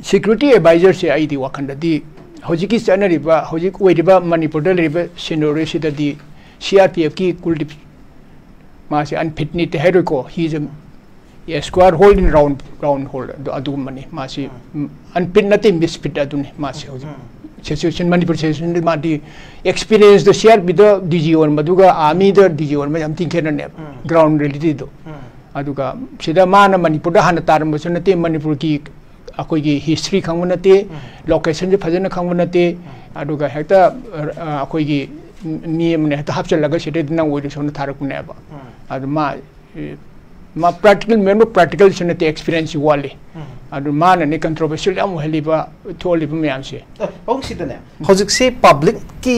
security advisor ꯁꯦ ꯑꯩꯗꯤ ꯋꯥꯈꯜꯗꯗꯤ ꯍꯧꯖꯤꯛꯀꯤ ꯆꯠꯅꯔꯤꯕ, ꯍꯧꯖꯤꯛ ꯑꯣꯏꯔꯤꯕ ꯃꯅꯤꯄꯨꯔꯗ ꯂꯩꯔꯤꯕ scenario ꯁꯤꯗꯗꯤ ꯁꯤ ꯑꯥꯔ ꯄꯤ ꯑꯦꯐꯀꯤ ꯀꯨꯜꯗꯤꯞ, ꯃꯥꯁꯦ ꯑꯟꯐꯤꯠꯅꯤ ꯍꯥꯏꯔꯣꯏꯀꯣ, he is a square hole in round, round hole ꯑꯗꯨ, ꯑꯗꯨꯒꯨꯝꯕꯅꯤ꯫ ꯃꯥꯁꯤ ꯑꯟꯐꯤꯠ ꯅꯠꯇꯦ, ꯃꯤꯁꯐꯤꯠ ꯑꯗꯨꯅꯤ꯫ ꯃꯥꯁꯤ ꯍꯧꯖꯤꯛ ꯁꯤꯆꯨꯋꯦꯁꯟ, ꯃꯅꯤꯄꯨꯔ ꯁꯤꯆꯨꯋꯦꯁꯟꯗꯤ ꯃꯥꯗꯤ ꯑꯦꯛꯁꯄꯤꯔꯤꯌꯦꯟꯁꯇꯣ ꯁꯤ ꯑꯥꯔ ꯄꯤꯗ ꯗꯤ ꯖꯤ ꯑꯣꯟꯕꯗꯨꯒ ꯑꯥꯔꯃꯤꯗ ꯗꯤ ꯖꯤ ꯑꯣꯟꯕ ꯌꯥꯝ ꯊꯤꯅ ꯈꯦꯠꯅꯅꯦꯕ, ꯒ꯭ꯔꯥꯎꯟ ꯔꯤꯌꯦꯂꯤꯇꯤꯗꯣ꯫ ꯑꯗꯨꯒ ꯁꯤꯗ ꯃꯥꯅ ꯃꯅꯤꯄꯨꯔꯗ ꯍꯥꯟꯅ ꯇꯥꯔꯝꯕꯁꯨ ꯅꯠꯇꯦ, ꯃꯅꯤꯄꯨꯔꯒꯤ ꯑꯩꯈꯣꯏꯒꯤ ꯍꯤꯁꯇ꯭ꯔꯤ ꯈꯪꯕ ꯅꯠꯇꯦ, ꯂꯣꯀꯦꯁꯟꯁꯦ ꯐꯖꯅ ꯈꯪꯕ ꯅꯠꯇꯦ꯫ ꯑꯗꯨꯒ ꯍꯦꯛꯇ ꯑ, ꯑꯩꯈꯣꯏꯒꯤ ꯃꯤ ꯑꯃꯅ ꯍꯦꯛꯇ ꯍꯥꯞꯆꯤꯜꯂꯒ ꯁꯤꯗꯩꯗ ꯅꯪ ꯑꯣꯏꯔꯁꯨꯅ ꯊꯥꯔꯛꯄꯅꯦꯕ꯫ ꯑꯗꯨ ꯃꯥ, ꯑꯦ, ꯃꯥ ꯄ꯭ꯔꯦꯛꯇꯤꯀꯦꯜ, ꯃꯦꯟꯕ ꯄ꯭ꯔꯦꯛꯇꯤꯀꯦꯜꯁꯨ ꯅꯠꯇꯦ, ꯑꯦꯛꯁꯄꯤꯔꯤꯌꯦꯟꯁꯁꯤ ꯋꯥꯠꯂꯤ꯫ ꯑꯗꯨ ꯃꯥꯅꯅꯦ ꯀꯟꯇ꯭ꯔꯣꯚꯔꯁꯤꯌꯦꯜ ꯌꯥꯝ ꯑꯣꯏꯍꯜꯂꯤꯕ, ꯊꯣꯛꯍꯜꯂꯤꯕ ꯃꯌꯥꯝꯁꯦ꯫ ꯄꯥꯕꯨꯡ, ꯁꯤꯗꯅꯦ, ꯍꯧꯖꯤꯛꯁꯤ ꯄꯕ꯭ꯂꯤꯛꯀꯤ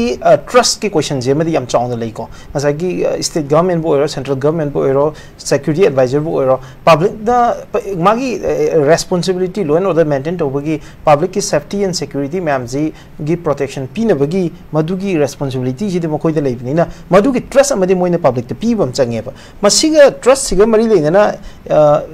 ꯇ꯭ꯔꯁꯀꯤ ꯀꯣꯏꯁꯟꯁꯦ ꯑꯃꯗꯤ ꯌꯥꯝ ꯆꯥꯎꯅ ꯂꯩꯀꯣ꯫ ꯉꯁꯥꯏꯒꯤ ꯁ꯭ꯇꯦꯠ ꯒꯚꯔꯟꯃꯦꯟꯕꯨ ꯑꯣꯏꯔꯣ, ꯁꯦꯟꯇ꯭ꯔꯦꯜ ꯒꯚꯔꯟꯃꯦꯟꯕꯨ ꯑꯣꯏꯔꯣ, ꯁꯦꯀ꯭ꯌꯨꯔꯤꯇꯤ ꯑꯦꯗꯚꯥꯏꯖꯔꯕꯨ ꯑꯣꯏꯔꯣ, ꯄꯕ꯭ꯂꯤꯛꯅ ꯃꯥꯒꯤ responsibility, law and order maintain ꯇꯧꯕꯒꯤ, ꯄꯕ꯭ꯂꯤꯛꯀꯤ ꯁꯦꯐꯇꯤ ꯑꯦꯟ ꯁꯦꯀ꯭ꯌꯨꯔꯤꯇꯤ ꯃꯌꯥꯝꯁꯤꯒꯤ ꯄ꯭ꯔꯣꯇꯦꯛꯁꯟ ꯄꯤꯅꯕꯒꯤ ꯃꯗꯨꯒꯤ ꯔꯦꯁꯄꯣꯟꯁꯤꯕꯤꯂꯤꯇꯤꯁꯤꯗꯤ ꯃꯈꯣꯏꯗ ꯂꯩꯕꯅꯤꯅ, ꯃꯗꯨꯒꯤ ꯇ꯭ꯔꯁ ꯑꯃꯗꯤ ꯃꯣꯏꯅ ꯄꯕ꯭ꯂꯤꯛꯇ ꯄꯤꯕ ꯑꯃ ꯆꯪꯉꯦꯕ꯫ ꯃꯁꯤꯒ ꯇ꯭ꯔꯁꯁꯤꯒ ꯃꯔꯤ ꯂꯩꯅꯅ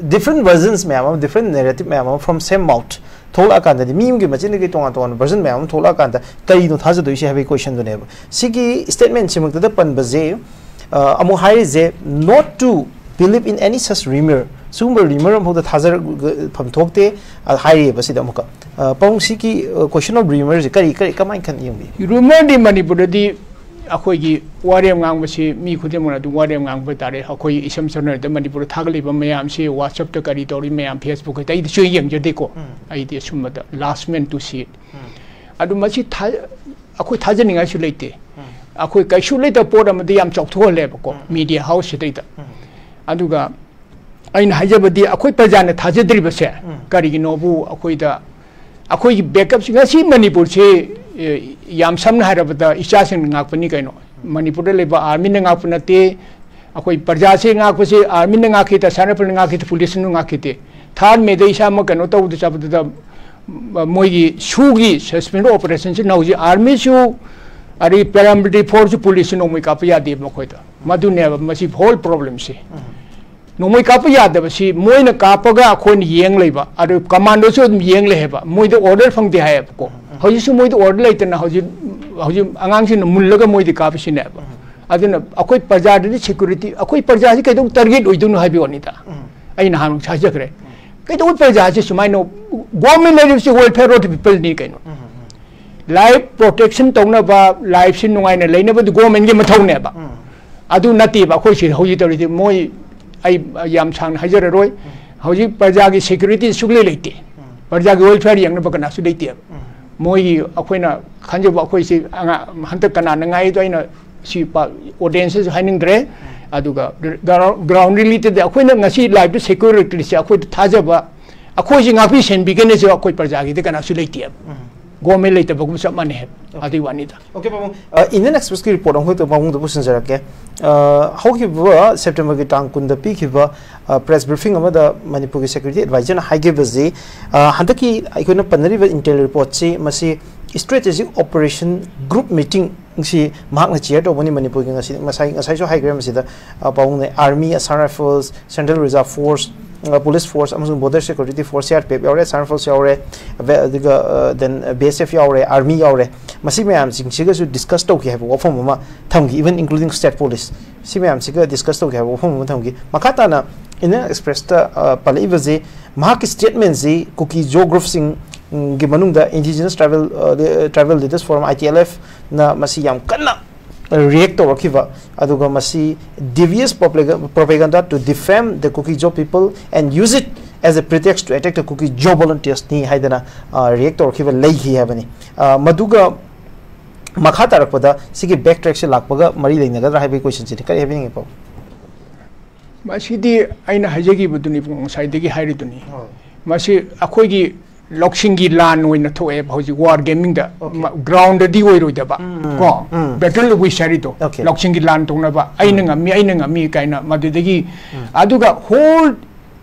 ꯗꯤꯐ꯭ꯔꯦꯟ ꯚꯔꯖꯟꯁ ꯃꯌꯥꯝ ꯑꯃ, ꯗꯤꯐ꯭ꯔꯦꯟ ꯅꯦꯔꯦꯇꯤꯚ ꯃꯌꯥꯝ ꯑꯃ from same mouth ꯊꯣꯛꯂꯛꯑꯀꯥꯟꯗꯗꯤ, ꯃꯤ ꯑꯃꯒꯤ ꯃꯆꯤꯟꯗꯒꯤ ꯇꯣꯉꯥꯟ ꯇꯣꯉꯥꯟꯕ ꯚꯔꯖꯟ ꯃꯌꯥꯝ ꯑꯃ ꯊꯣꯛꯂꯛꯑꯀꯥꯟꯗ ꯀꯔꯤꯅꯣ ꯊꯥꯖꯗꯣꯏꯁꯦ ꯍꯥꯏꯕꯒꯤ ꯀꯣꯏꯁꯟꯗꯨꯅꯦꯕ꯫ ꯁꯤꯒꯤ ꯁ꯭ꯇꯦꯠꯃꯦꯟꯁꯤꯃꯛꯇꯗ ꯄꯟꯕꯁꯦ, ꯑ, ꯑꯃꯨꯛ ꯍꯥꯏꯔꯤꯁꯦ, "Not to believe in any such rumor"꯫ ꯁꯤꯒꯨꯝꯕ ꯔꯤꯃꯔ ꯑꯃꯐꯥꯎꯗ ꯊꯥꯖꯔꯛꯐꯝ ꯊꯣꯛꯇꯦ, ꯑ, ꯍꯥꯏꯔꯤꯑꯕ ꯁꯤꯗ ꯑꯃꯨꯛꯀ꯫ ꯑ, ꯄꯥꯕꯨꯡ, ꯁꯤꯒꯤ ꯀꯣꯏꯁꯟ ꯑꯣꯐ ꯔꯤꯃꯔꯁꯦ ꯀꯔꯤ, ꯀꯔꯤ, ꯀꯃꯥꯏꯅ ꯈꯟ ꯌꯦꯡꯕꯤ? ꯔꯨꯃꯔꯗꯤ ꯃꯅꯤꯄꯨꯔꯗꯗꯤ ꯑꯩꯈꯣꯏꯒꯤ ꯋꯥꯔꯦꯝ ꯉꯥꯡꯕꯁꯤ ꯃꯤ ꯈꯨꯗꯤꯡꯃꯛꯅ ꯑꯗꯨꯝ ꯋꯥꯔꯦꯝ ꯉꯥꯡꯕ ꯇꯥꯔꯦ꯫ ꯑꯩꯈꯣꯏ ꯏꯁꯝ ꯁꯝꯅ ꯍꯥꯏꯔꯕꯗ ꯃꯅꯤꯄꯨꯔꯗ ꯊꯥꯒꯠꯂꯤꯕ ꯃꯌꯥꯝꯁꯤ, WhatsApp-ꯇ ꯀꯔꯤ ꯇꯧꯔꯤ ꯃꯌꯥꯝ, Facebook-ꯇ, ꯑꯩꯗꯤ ꯁꯨꯡꯌꯦꯡ ꯌꯦꯡꯖꯗꯦꯀꯣ꯫ ꯑꯩꯗꯤ ꯑꯁꯨꯝꯕꯗ last man to see it꯫ ꯑꯗꯨ ꯃꯁꯤ ꯊꯥ-, ꯑꯩꯈꯣꯏ ꯊꯥꯖꯅꯤꯡꯉꯥꯏꯁꯨ ꯂꯩꯇꯦ꯫ ꯑꯩꯈꯣꯏ ꯀꯩꯁꯨ ꯂꯩꯇꯕ ꯄꯣꯠ ꯑꯃꯗ ꯌꯥꯝ ꯆꯥꯎꯊꯣꯛꯍꯜꯂꯦꯕꯀꯣ, ꯃꯤꯗꯤꯌꯥ ꯍꯥꯎꯁꯁꯤꯗꯩꯗ꯫ ꯑꯗꯨꯒ ꯑꯩꯅ ꯍꯥꯏꯖꯕꯗꯤ, ꯑꯩꯈꯣꯏ ꯄ꯭ꯔꯖꯥꯅ ꯊꯥꯖꯗ꯭ꯔꯤꯕꯁꯦ ꯀꯔꯤꯒꯤꯅꯣꯕꯨ, ꯑꯩꯈꯣꯏꯗ, ꯑꯩꯈꯣꯏꯒꯤ ꯕꯦꯛꯀꯞꯁꯤ, ꯉꯁꯤ ꯃꯅꯤꯄꯨꯔꯁꯤ, ꯑꯦ, ꯌꯥꯝ ꯁꯝꯅ ꯍꯥꯏꯔꯕꯗ, ꯏꯆꯥꯁꯤꯡꯅ ꯉꯥꯛꯄꯅꯤ ꯀꯩꯅꯣ꯫ ꯃꯅꯤꯄꯨꯔꯗ ꯂꯩꯕ ꯑꯥꯔꯃꯤꯅ ꯉꯥꯛꯄ ꯅꯠꯇꯦ꯫ ꯑꯩꯈꯣꯏ ꯄ꯭ꯔꯖꯥꯁꯤ ꯉꯥꯛꯄꯁꯤ ꯑꯥꯔꯃꯤꯅ ꯉꯥꯛꯈꯤꯗ, ꯁꯦꯅꯥꯄꯇꯤꯅ ꯉꯥꯛꯈꯤꯗ, ꯄꯨꯂꯤꯁꯅ ꯉꯥꯛꯈꯤꯗꯦ꯫ ꯊꯥꯔꯠ ꯃꯦꯗ ꯏꯁꯥꯃꯛ ꯀꯩꯅꯣ ꯇꯧꯕꯗ ꯆꯠꯄꯗꯨꯗ, ꯃ-, ꯃꯣꯏꯒꯤ ꯁꯨꯒꯤ ꯁꯁꯄꯦꯟ ꯑꯣꯄꯔꯦꯁꯟꯁꯤꯅ ꯍꯧꯖꯤꯛ ꯑꯥꯔꯃꯤꯁꯨ, ꯑꯗꯩ ꯄꯦꯔꯥꯃꯤꯂꯤꯇꯔꯤ ꯐꯣꯔꯁꯁꯨ, ꯄꯨꯂꯤꯁꯁꯨ ꯅꯣꯡꯃꯩ ꯀꯥꯞꯄ ꯌꯥꯗꯦꯕ ꯃꯈꯣꯏꯗ꯫ ꯃꯗꯨꯅꯦꯕ ꯃꯁꯤ ꯍꯣꯜ ꯄ꯭ꯔꯣꯕ꯭ꯂꯦꯝꯁꯤ꯫ ꯅꯣꯡꯃꯩ ꯀꯥꯞꯄ ꯌꯥꯗꯕꯁꯤ ꯃꯣꯏꯅ ꯀꯥꯞꯄꯒ ꯑꯩꯈꯣꯏꯅ ꯌꯦꯡ ꯂꯩꯕ, ꯑꯗꯨ ꯀꯃꯥꯟꯗꯣꯁꯨ ꯑꯗꯨꯝ ꯌꯦꯡ ꯂꯩ ꯍꯥꯏꯕ, ꯃꯣꯏꯗ ꯑꯣꯔꯗꯔ ꯐꯪꯗꯦ ꯍꯥꯏꯌꯦꯕꯀꯣ꯫ ꯍꯧꯖꯤꯛꯁꯨ ꯃꯣꯏꯗ ꯑꯣꯔꯗꯔ ꯂꯩꯇꯅ ꯍꯧꯖꯤꯛ, ꯍꯧꯖꯤꯛ ꯑꯉꯥꯡꯁꯤꯡꯅ ꯃꯨꯜꯂꯒ ꯃꯣꯏꯗ ꯀꯥꯞꯄꯁꯤꯅꯦꯕ꯫ ꯑꯗꯨꯅ ꯑꯩꯈꯣꯏ ꯄ꯭ꯔꯖꯥꯗꯗꯤ ꯁꯦꯀ꯭ꯌꯨꯔꯤꯇꯤ, ꯑꯩꯈꯣꯏ ꯄ꯭ꯔꯖꯥꯁꯤ ꯀꯩꯗꯧ ꯇꯥꯔꯒꯦꯠ ꯑꯣꯏꯗꯣꯏꯅꯣ ꯍꯥꯏꯕꯒꯤ ꯋꯥꯅꯤꯗ꯫ ꯑꯩ ꯅꯍꯥꯟ ꯍꯥꯏꯖꯈ꯭ꯔꯦ, ꯀꯩꯗꯧꯕꯩ ꯄ꯭ꯔꯖꯥꯁꯤ ꯁꯨꯃꯥꯏꯅ? ꯒꯣꯔꯃꯦꯟ ꯂꯩꯔꯤꯕꯁꯤ welfare of the peopleꯅꯤ ꯀꯩꯅꯣ꯫ ꯂꯥꯏꯐ ꯄ꯭ꯔꯣꯇꯦꯛꯁꯟ ꯇꯧꯅꯕ, ꯂꯥꯏꯐꯁꯤ ꯅꯨꯡꯉꯥꯏꯅ ꯂꯩꯅꯕꯗꯤ ꯒꯣꯔꯃꯦꯟꯒꯤ ꯃꯊꯧꯅꯦꯕ꯫ ꯑꯗꯨ ꯅꯠꯇꯦꯕ ꯑꯩꯈꯣꯏ ꯁꯤ ꯍꯧꯖꯤꯛ ꯇꯧꯔꯤꯁꯤ꯫ ꯃꯣꯏ, ꯑꯩ ꯌꯥꯝ ꯁꯥꯡꯅ ꯍꯥꯏꯖꯔꯔꯣꯏ꯫ ꯍꯧꯖꯤꯛ ꯄ꯭ꯔꯖꯥꯒꯤ ꯁꯦꯀ꯭ꯌꯨꯔꯤꯇꯤ ꯁꯨꯛꯂꯩ ꯂꯩꯇꯦ꯫ ꯄ꯭ꯔꯖꯥꯒꯤ welfare ꯌꯦꯡꯅꯕ ꯀꯅꯥꯁꯨ ꯂꯩꯇꯦꯕ꯫ ꯃꯣꯏꯒꯤ ꯑꯩꯈꯣꯏꯅ ꯈꯟꯖꯕ ꯑꯩꯈꯣꯏꯁꯤ ꯑꯉꯥꯡ ꯍꯟꯗꯛ ꯀꯅꯥꯅ ꯉꯥꯏꯗꯣ ꯑꯩꯅ ꯁꯤ ꯑꯣꯗꯤꯌꯦꯟꯁꯇꯁꯨ ꯍꯥꯏꯅꯤꯡꯗ꯭ꯔꯦ꯫ ꯑꯗꯨꯒ ꯒ꯭ꯔꯥꯎꯟ ꯔꯤꯌꯦꯂꯤꯇꯤꯗ ꯑꯩꯈꯣꯏꯅ ꯉꯁꯤ ꯂꯥꯏꯐꯇ ꯁꯦꯀ꯭ꯌꯨꯔꯤꯇꯤꯁꯦ ꯑꯩꯈꯣꯏꯗ ꯊꯥꯖꯕ, ꯑꯩꯈꯣꯏꯁꯤ ꯉꯥꯛꯄꯤ ꯁꯦꯟꯕꯤꯒꯅꯤꯁꯨ ꯑꯩꯈꯣꯏ ꯄ꯭ꯔꯖꯥꯒꯤꯗꯤ ꯀꯅꯥꯁꯨ ꯂꯩꯇꯦꯕ꯫ ꯒꯣꯔꯃꯦꯟ ꯂꯩꯇꯕꯒꯨꯝ ꯆꯞ ꯃꯥꯟꯅꯩ ꯍꯥꯏꯕ꯫ ꯑꯗꯨꯒꯤ ꯋꯥꯅꯤꯗ꯫ ꯑꯣꯀꯦ ꯄꯥꯕꯨꯡ, ꯑ, ꯏꯟꯗꯤꯌꯟ ꯑꯦꯛꯁꯄ꯭ꯔꯦꯁꯀꯤ ꯔꯤꯄꯣꯔꯠ ꯑꯃꯈꯛꯇ ꯄꯥꯕꯨꯡꯗ ꯄꯨꯁꯤꯟꯖꯔꯛꯀꯦ꯫ ꯑ, ꯍꯧꯈꯤꯕ ꯁꯦꯞꯇꯦꯝꯕꯔꯒꯤ ꯇꯥꯡ ꯀꯨꯟꯗ ꯄꯤꯈꯤꯕ, ꯑ, ꯄ꯭ꯔꯦꯁ ꯕ꯭ꯔꯤꯐꯤꯡ ꯑꯃꯗ ꯃꯅꯤꯄꯨꯔꯒꯤ ꯁꯦꯀ꯭ꯌꯨꯔꯤꯇꯤ ꯑꯦꯗꯚꯥꯏꯖꯔꯅ ꯍꯥꯏꯈꯤꯕꯁꯤ, ꯑ, ꯍꯟꯗꯛꯀꯤ ꯑꯩꯈꯣꯏꯅ ꯄꯟꯅꯔꯤꯕ ꯏꯟꯇꯦꯜ ꯔꯤꯄꯣꯔꯠꯁꯤ ꯃꯁꯤ ꯁ꯭ꯇ꯭ꯔꯦꯇꯦꯖꯤꯛ ꯑꯣꯄꯔꯦꯁꯟ ꯒ꯭ꯔꯨꯞ ꯃꯤꯇꯤꯡ ꯁꯤ ꯃꯍꯥꯛꯅ ꯆꯤꯌꯔ ꯇꯧꯕꯅꯤ ꯃꯅꯤꯄꯨꯔꯒꯤ꯫ ꯉꯁꯤ, ꯉꯁꯥꯏ, ꯉꯁꯥꯏꯁꯨ ꯍꯥꯏꯈ꯭ꯔꯦ ꯃꯁꯤꯗ, ꯑ, ꯄꯥꯕꯨꯡꯅ army, Assam rifles, central reserve force, ꯑ, ꯄꯨꯂꯤꯁ ꯐꯣꯔꯁ ꯑꯃꯁꯨꯡ border security force, C R P F ꯌꯥꯎꯔꯦ, ꯑꯁꯥꯝ ꯔꯥꯏꯐꯜꯁ ꯌꯥꯎꯔꯦ, ꯑꯕꯦ-, ꯑꯗꯨꯒ, ꯑ, then ꯕꯤ ꯑꯦꯁ ꯑꯦꯐ ꯌꯥꯎꯔꯦ, ꯑꯥꯔꯃꯤ ꯌꯥꯎꯔꯦ꯫ ꯃꯁꯤ ꯃꯌꯥꯝꯁꯤꯡꯁꯤꯒꯁꯨ ꯗꯤꯁꯀꯁ ꯇꯧꯈꯤ ꯍꯥꯏꯕ ꯋꯥꯐꯝ ꯑꯃ ꯊꯝꯈꯤ, even including state police꯫ ꯁꯤ ꯃꯌꯥꯝꯁꯤꯒ ꯗꯤꯁꯀꯁ ꯇꯧꯈꯤ ꯍꯥꯏꯕ ꯋꯥꯐꯝ ꯑꯃ ꯊꯝꯈꯤ꯫ ꯃꯈꯥ ꯇꯥꯅ ꯏꯟꯗꯤꯌꯟ ꯑꯦꯛꯁꯄ꯭ꯔꯦꯁꯇ, ꯑ, ꯄꯜꯂꯛꯏꯕꯁꯤ, ꯃꯍꯥꯛꯀꯤ ꯁ꯭ꯇꯦꯠꯃꯦꯟꯁꯤ ꯀꯨꯀꯤ ꯖꯣ ꯒ꯭ꯔꯨꯞꯁꯤꯡꯒꯤ ꯃꯅꯨꯡꯗ ꯏꯟꯗꯤꯖꯤꯅꯁ ꯇ꯭ꯔꯥꯏꯕꯦꯜ, ꯑ, ꯇ꯭ꯔꯥꯏꯕꯦꯜ ꯂꯤꯗꯔꯁ ꯐꯣꯔꯝ, ꯑꯥꯏ ꯇꯤ ꯑꯦꯜ ꯑꯦꯐꯅ ꯃꯁꯤ ꯌꯥꯝ ꯀꯟꯅ ꯔꯤꯌꯦꯛ ꯇꯧꯔꯛꯈꯤꯕ, ꯑꯗꯨꯒ ꯃꯁꯤ devious propaganda to defame the Kuki Zo people and use it as a pretext to attack the Kuki Zo volunteersꯅꯤ ꯍꯥꯏꯗꯅ, ꯑ, ꯔꯤꯌꯦꯛ ꯇꯧꯔꯛꯈꯤꯕ ꯂꯩꯈꯤ ꯍꯥꯏꯕꯅꯤ꯫ ꯑ, ꯃꯗꯨꯒ ꯃꯈꯥ ꯇꯥꯔꯛꯄꯗ ꯁꯤꯒꯤ ꯕꯦꯛ ꯇ꯭ꯔꯦꯛꯁꯦ ꯂꯥꯛꯄꯒ ꯃꯔꯤ ꯂꯩꯅꯒꯗ꯭ꯔꯥ ꯍꯥꯏꯕꯒꯤ ꯀꯣꯏꯁꯟꯁꯤꯗꯤ ꯀꯔꯤ ꯍꯥꯏꯕꯤꯅꯤꯡꯉꯤ, ꯄꯥꯎ? ꯃꯁꯤꯗꯤ ꯑꯩꯅ ꯍꯥꯏꯖꯈꯤꯕꯗꯨꯅꯤ, ꯉꯁꯥꯏꯗꯒꯤ ꯍꯥꯏꯔꯤꯗꯨꯅꯤ꯫ ꯍꯣꯏ꯫ ꯃꯁꯤ ꯑꯩꯈꯣꯏꯒꯤ ꯂꯧꯁꯤꯡꯒꯤ ꯂꯥꯟ ꯑꯣꯏꯅ ꯊꯣꯛꯑꯦꯕ ꯍꯧꯖꯤꯛ ꯋꯥꯔ ꯒꯦꯃꯤꯡꯗ꯫ ꯑꯣꯀꯦ꯫ ꯃ-, ꯒ꯭ꯔꯥꯎꯟꯗꯗꯤ ꯑꯣꯏꯔꯣꯏꯗꯕ, ꯎꯝ, ꯀꯣ? ꯎꯝ꯫ ꯕꯦꯇꯜ ꯋꯤꯁ ꯍꯥꯏꯔꯤꯗꯣ, ꯑꯣꯀꯦ꯫ ꯂꯧꯁꯤꯡꯒꯤ ꯂꯥꯟ ꯇꯧꯅꯕ, "ꯑꯩꯅ ꯎꯝ꯫ ꯉꯝꯃꯤ, ꯑꯩꯅ ꯉꯝꯃꯤ" ꯀꯥꯏꯅ ꯃꯗꯨꯗꯒꯤ, ꯎꯝ꯫ ꯑꯗꯨꯒ ꯍꯣꯜ